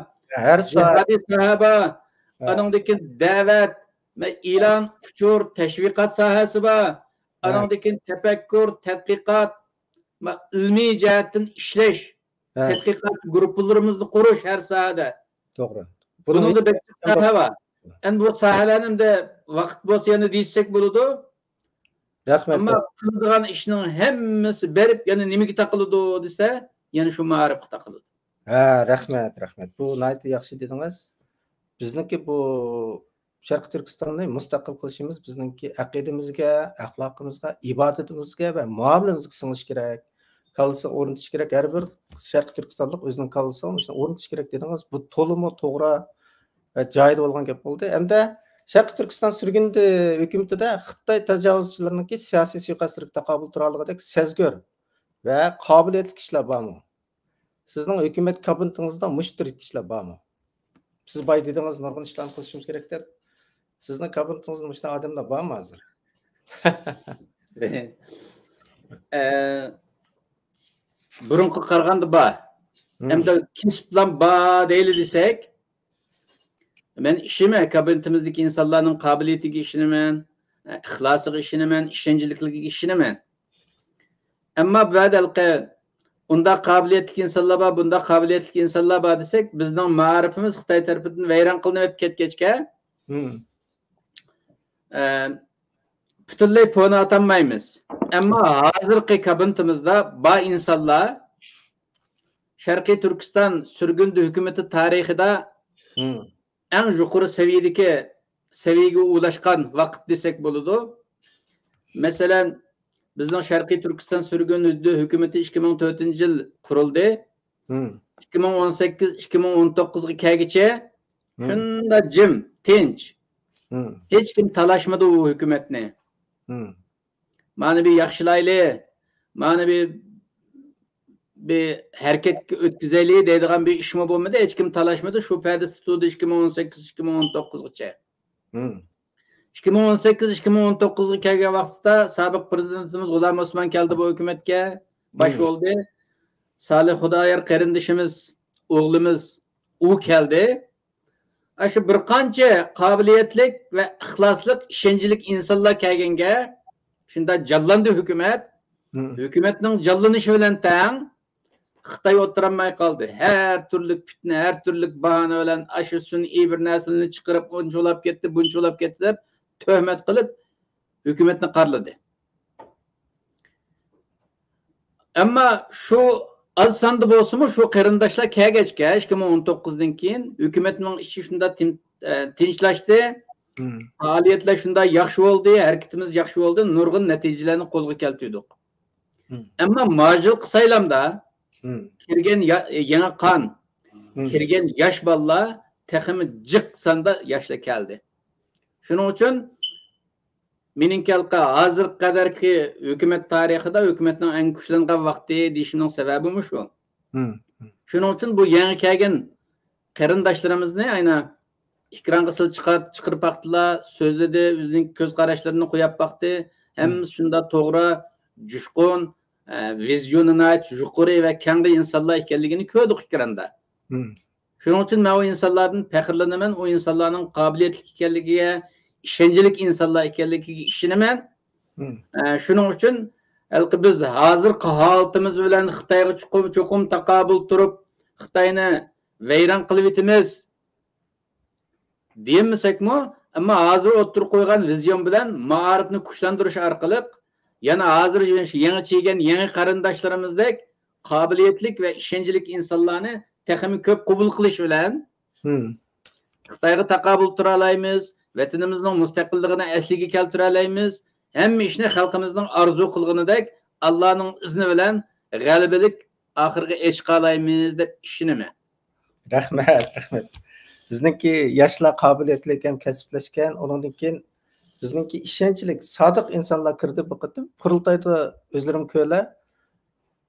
ھەر ساھە. جىھادىي ساھە بار، ئانىڭدىن كېيىن دەۋەت، مە-، ئېلان، ئۇچۇر، تەشۋىقات ساھەسى بار. ئانىڭدىن كېيىن تەپەككۇر، تەتقىقات، مە-، ئىلمىي جەھەتتىن ئىشلەش، تەتقىقات گۇرۇپپىلىرىمىزنى قۇرۇش ھەر ساھەدە. توغرا. بۇنىڭدا بەك جىق ساھە بار. ئەمدى بۇ ساھەلەرنى ئەمدى ۋاقىت بولسا يەنە دېيىشسەك بولىدۇ. رەھمەت. ئەمما قىلىدىغان ئىشنىڭ ھەممىسى بېرىپ يەنە نېمىگە تاقىلىدۇ دېسە، يەنە شۇ مائارىپقا تاقىلىدۇ. ھە، رەھمەت، رەھمەت. بۇ ناھايىتى ياخشى دېدىڭىز. بىزنىڭكى بۇ شەرقىي تۈركىستاننى مۇستەقىل قىلىشىمىز بىزنىڭكى ئەقىدىمىزگە، ئەخلاقىمىزغا، ئىبادىتىمىزگە ۋە مۇئامىلىمىزگە سىڭىشى كېرەك. كاللىسىغا ئورنىتىش كېرەك. ھەر بىر شەرقىي تۈركىستانلىق ئۆزىنىڭ كاللىسىغا مۇشۇنى ئورنىتىش كېرەك دېدىڭىز. بۇ تولىمۇ توغرا ۋە جايىدا بولغان گەپ بولدى. ھەمدە شەرقىي تۈركىستان سۈرگۈندە ھۆكۈمىتىدە خىتاي تاجاۋۇزچىلىرىنىڭكى سىياسىي سۇيىقەستلىرىگە تاقابىل تۇرالىغۇدەك سەزگۈر ۋە قابىلىيەتلىك كىشىلەر بارمۇ؟ سىزنىڭ ھۆكۈمەت كابىنېتىڭىزدا مۇشۇ تۈردىكى كىشىلەر بارمۇ؟ سىز بايا دېدىڭىز، نۇرغۇن ئىشلارنى قىلىشىمىز كېرەك دەپ. سىزنىڭ كابىنېتىڭىزدا مۇشۇنداق ئادەملەر بارمۇ ھازىر؟ ئە، بۇرۇنقىغا قارىغاندا بار. ئەمدى كېسىپلام بار دەيلى دېسەك، مەن ئىشىنىمەن، كابىنېتىمىزدىكى ئىنسانلارنىڭ قابىلىيىتىگە ئىشىنىمەن، ئىخلاسىغا ئىشىنىمەن، ئىشەنچلىكلىكىگە ئىشىنىمەن. ئەمما بۇ يەردە ھېلىقى ئۇنداق قابىلىيەتلىك ئىنسانلار بار، بۇنداق قابىلىيەتلىك ئىنسانلار بار دېسەك، بىزنىڭ مائارىپىمىز خىتاي تەرىپىدىن ۋەيران قىلىنىۋېتىپ كەتكەچكە، ئە، پۈتۈنلەي پونا ئاتالمايمىز. ئەمما ھازىرقى كابىنېتىمىزدا بار ئىنسانلار شەرقىي تۈركىستان سۈرگۈندە ھۆكۈمىتى تارىخىدا ئەڭ يۇقىرى سەۋىيەدىكى، سەۋىيەگە ئۇلاشقان ۋاقىت دېسەك بولىدۇ. مەسىلەن، بىزنىڭ شەرقىي تۈركىستان سۈرگۈندە ھۆكۈمىتى ئىككى مىڭ تۆتىنچى يىل قۇرۇلدى. ئىككى مىڭ ئون سەككىز، ئىككى مىڭ ئون توققۇزغا كەلگىچە شۇنداق جىم، تىنچ. ھېچكىم تالاشمىدى ئۇ ھۆكۈمەتنى. مانا بىر ياخشىلايلى، مانا بىر، بىر ھەرىكەتكە ئۆتكۈزەيلى دەيدىغان بىر ئىشمۇ بولمىدى. ھېچكىم تالاشمىدى. شۇ پەدىسى تۇردى ئىككى مىڭ ئون سەككىز، ئىككى مىڭ ئون توققۇزغىچە. ئىككى مىڭ ئون سەككىز، ئىككى مىڭ ئون توققۇزغا كەلگەن ۋاقىتتا سابىق پىرېزىدېنتىمىز غۇلام ئوسمان كەلدى بۇ ھۆكۈمەتكە. باش بولدى. سالىھ خۇدايار قېرىندىشىمىز، ئوغلىمىز، ئۇ كەلدى. ئاشۇ بىر قانچە قابىلىيەتلىك ۋە ئىخلاسلىق، ئىشەنچلىك ئىنسانلار كەلگەنگە شۇنداق جانلاندى ھۆكۈمەت. ھۆكۈمەتنىڭ جانلىنىشى بىلەن تەڭ خىتاي ئولتۇرالماي قالدى. ھەر تۈرلۈك پىتنە، ھەر تۈرلۈك باھانە بىلەن ئاشۇ سۈنئىي بىر نەرسىلەرنى چىقىرىپ، ئۇنچىۋالاپ كەتتى، بۇنچىۋالاپ كەتتى دەپ تۆھمەت قىلىپ، ھۆكۈمەتنى قارىلىدى. ئەمما شۇ ئاز ساندا بولسىمۇ، شۇ قېرىنداشلار كەلگەچكە، ئىككى مىڭ ئون توققۇزدىن كېيىن ھۆكۈمەتنىڭ ئىچى شۇنداق تىن-، ئە، تىنچلاشتى. پائالىيەتلەر شۇنداق ياخشى بولدى، ھەرىكىتىمىز ياخشى بولدى، نۇرغۇن نەتىجىلەرنى قولغا كەلتۈردۇق. ئەمما ماژىلقى سايلامدا كىرگەن يا-، يېڭى قان، كىرگەن ياش بالىلار تېخىمۇ جىق ساندا ياشلار كەلدى. شۇنىڭ ئۈچۈن مېنىڭكى ھېلىقى ھازىرغا قەدەركى ھۆكۈمەت تارىخىدا ھۆكۈمەتنىڭ ئەڭ كۈچلەنگەن ۋاقتى دېيىشىمنىڭ سەۋەبىمۇ شۇ. شۇنىڭ ئۈچۈن بۇ يېڭى كەلگەن قېرىنداشلىرىمىزنى ئەينە ئېكرانغا سىلى چىقار-، چىقىرىپ باقتىلا، سۆزلىدى، ئۆزىنىڭ كۆز قاراشلىرىنى قويۇپ باقتى. ھەممىسى شۇنداق توغرا، جۇشقۇن، ئە، ۋىزيونى ناھايىتى يۇقىرى ۋە كەڭرى ئىنسانلار ئىكەنلىكىنى كۆردۇق ئېكراندا. شۇنىڭ ئۈچۈن مەن ئۇ ئىنسانلاردىن پەخىرلىنىمەن، ئۇ ئىنسانلارنىڭ قابىلىيەتلىك ئىكەنلىكىگە، ئىشەنچلىك ئىنسانلار ئىكەنلىكىگە ئىشىنىمەن. ئە، شۇنىڭ ئۈچۈن ھېلىقى بىز ھازىرقى ھالىتىمىز بىلەن خىتايغا چوقۇم، چوقۇم تاقابىل تۇرۇپ، خىتاينى ۋەيران قىلىۋېتىمىز دېيەلمىسەكمۇ، ئەمما ھازىر ئوتتۇرىغا قويغان ۋىزيون بىلەن مائارىپنى كۈچلەندۈرۈش ئارقىلىق، يەنە ھازىر يېڭىچە كەلگەن يېڭى قېرىنداشلىرىمىزدەك قابىلىيەتلىك ۋە ئىشەنچلىك ئىنسانلارنى تېخىمۇ كۆپ قوبۇل قىلىش بىلەن، خىتايغا تاقابىل تۇرالايمىز، ۋەتىنىمىزنىڭ مۇستەقىللىقىنى ئەسلىگە كەلتۈرەلەيمىز، ھەممە ئىشنى خەلقىمىزنىڭ ئارزۇ قىلغىنىدەك ئاللانىڭ ئىزنى بىلەن غەلىبىلىك ئاخىرىغا ئېچىقالايمىز دەپ ئىشىنىمەن. رەھمەت، رەھمەت. بىزنىڭكى ياشلار قابىلىيەتلىك ھەم كەسىپلەشكەن، ئۇنىڭدىن كېيىن بىزنىڭكى ئىشەنچلىك، سادىق ئىنسانلار كىردى بۇ قېتىم. قۇرۇلتايدا ئۆزلىرىمۇ كۆرلە،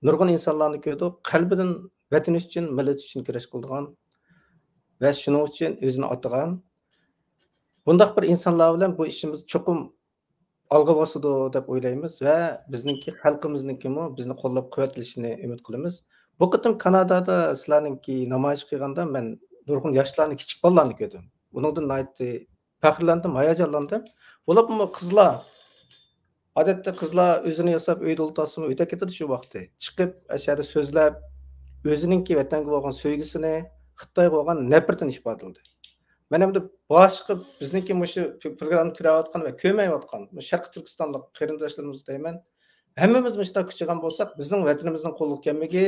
نۇرغۇن ئىنسانلارنى كۆردۇق. قەلبىدىن ۋەتىنى ئۈچۈن، مىللىتى ئۈچۈن كۈرەش قىلىدىغان ۋە شۇنىڭ ئۈچۈن ئۆزىنى ئاتىغان. بۇنداق بىر ئىنسانلار بىلەن بۇ ئىشىمىز چوقۇم ئالغا باسىدۇ دەپ ئويلايمىز ۋە بىزنىڭكى خەلقىمىزنىڭكىمۇ بىزنى قوللاپ قۇۋۋەتلىشىنى ئۈمىد قىلىمىز. بۇ قېتىم كانادادا سىلەرنىڭكى نامايىش قىلغاندا مەن نۇرغۇن ياشلارنى، كىچىك بالىلارنى كۆردۈم. بۇنىڭدىن ناھايىتى پەخىرلەندىم، ھاياجانلاندىم. بولۇپمۇ قىزلار، ئادەتتە قىزلار ئۆزىنى ياساپ ئۆيدە ئولتۇرسىمۇ ئۆتەپ كېتىدۇ شۇ ۋاقتى. چىقىپ ئەشەدە سۆزلەپ، ئۆزىنىڭكى ۋەتەنگە بولغان سۆيگۈسىنى، خىتايغا بولغان نەپرىتىنى ئىپادىلىدى. مەن ئەمدى باشقا بىزنىڭكى مۇشۇ پروگراممىنى كۆرۈۋاتقان ۋە كۆرمەيۋاتقان مۇشۇ شەرقىي تۈركىستانلىق قېرىنداشلىرىمىزغا دەيمەن، ھەممىمىز مۇشۇنداق كۈچىگەن بولساق، بىزنىڭ ۋەتىنىمىزنىڭ قولغا كەلمىكى،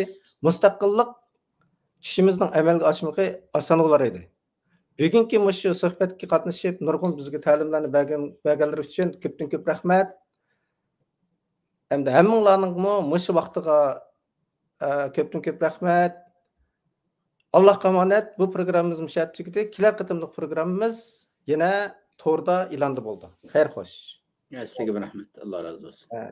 مۇستەقىللىق چۈشىمىزنىڭ ئەمەلگە ئاشمىقى ئاسان بولار ئىدى. بۈگۈنكى مۇشۇ سۆھبەتكە قاتنىشىپ، نۇرغۇن بىزگە تەلىملەرنى بەرگەن، بەرگەنلىرى ئۈچۈن كۆپتىن كۆپ رەھمەت. ھەمدە ھەممىڭلارنىڭمۇ مۇشۇ ۋاقتىغا، ئە، كۆپتىن كۆپ رەھمەت. ئاللاھقا ئامانەت. بۇ پروگراممىمىز مۇشۇ يەردە تۈگىدى. كېلەر قېتىملىق پروگراممىمىز يەنە توردا ئېلاندا بولىدۇ. خەير خوش. يا، سىزگە رەھمەت. ئاللا رازى بولسۇن. ھە.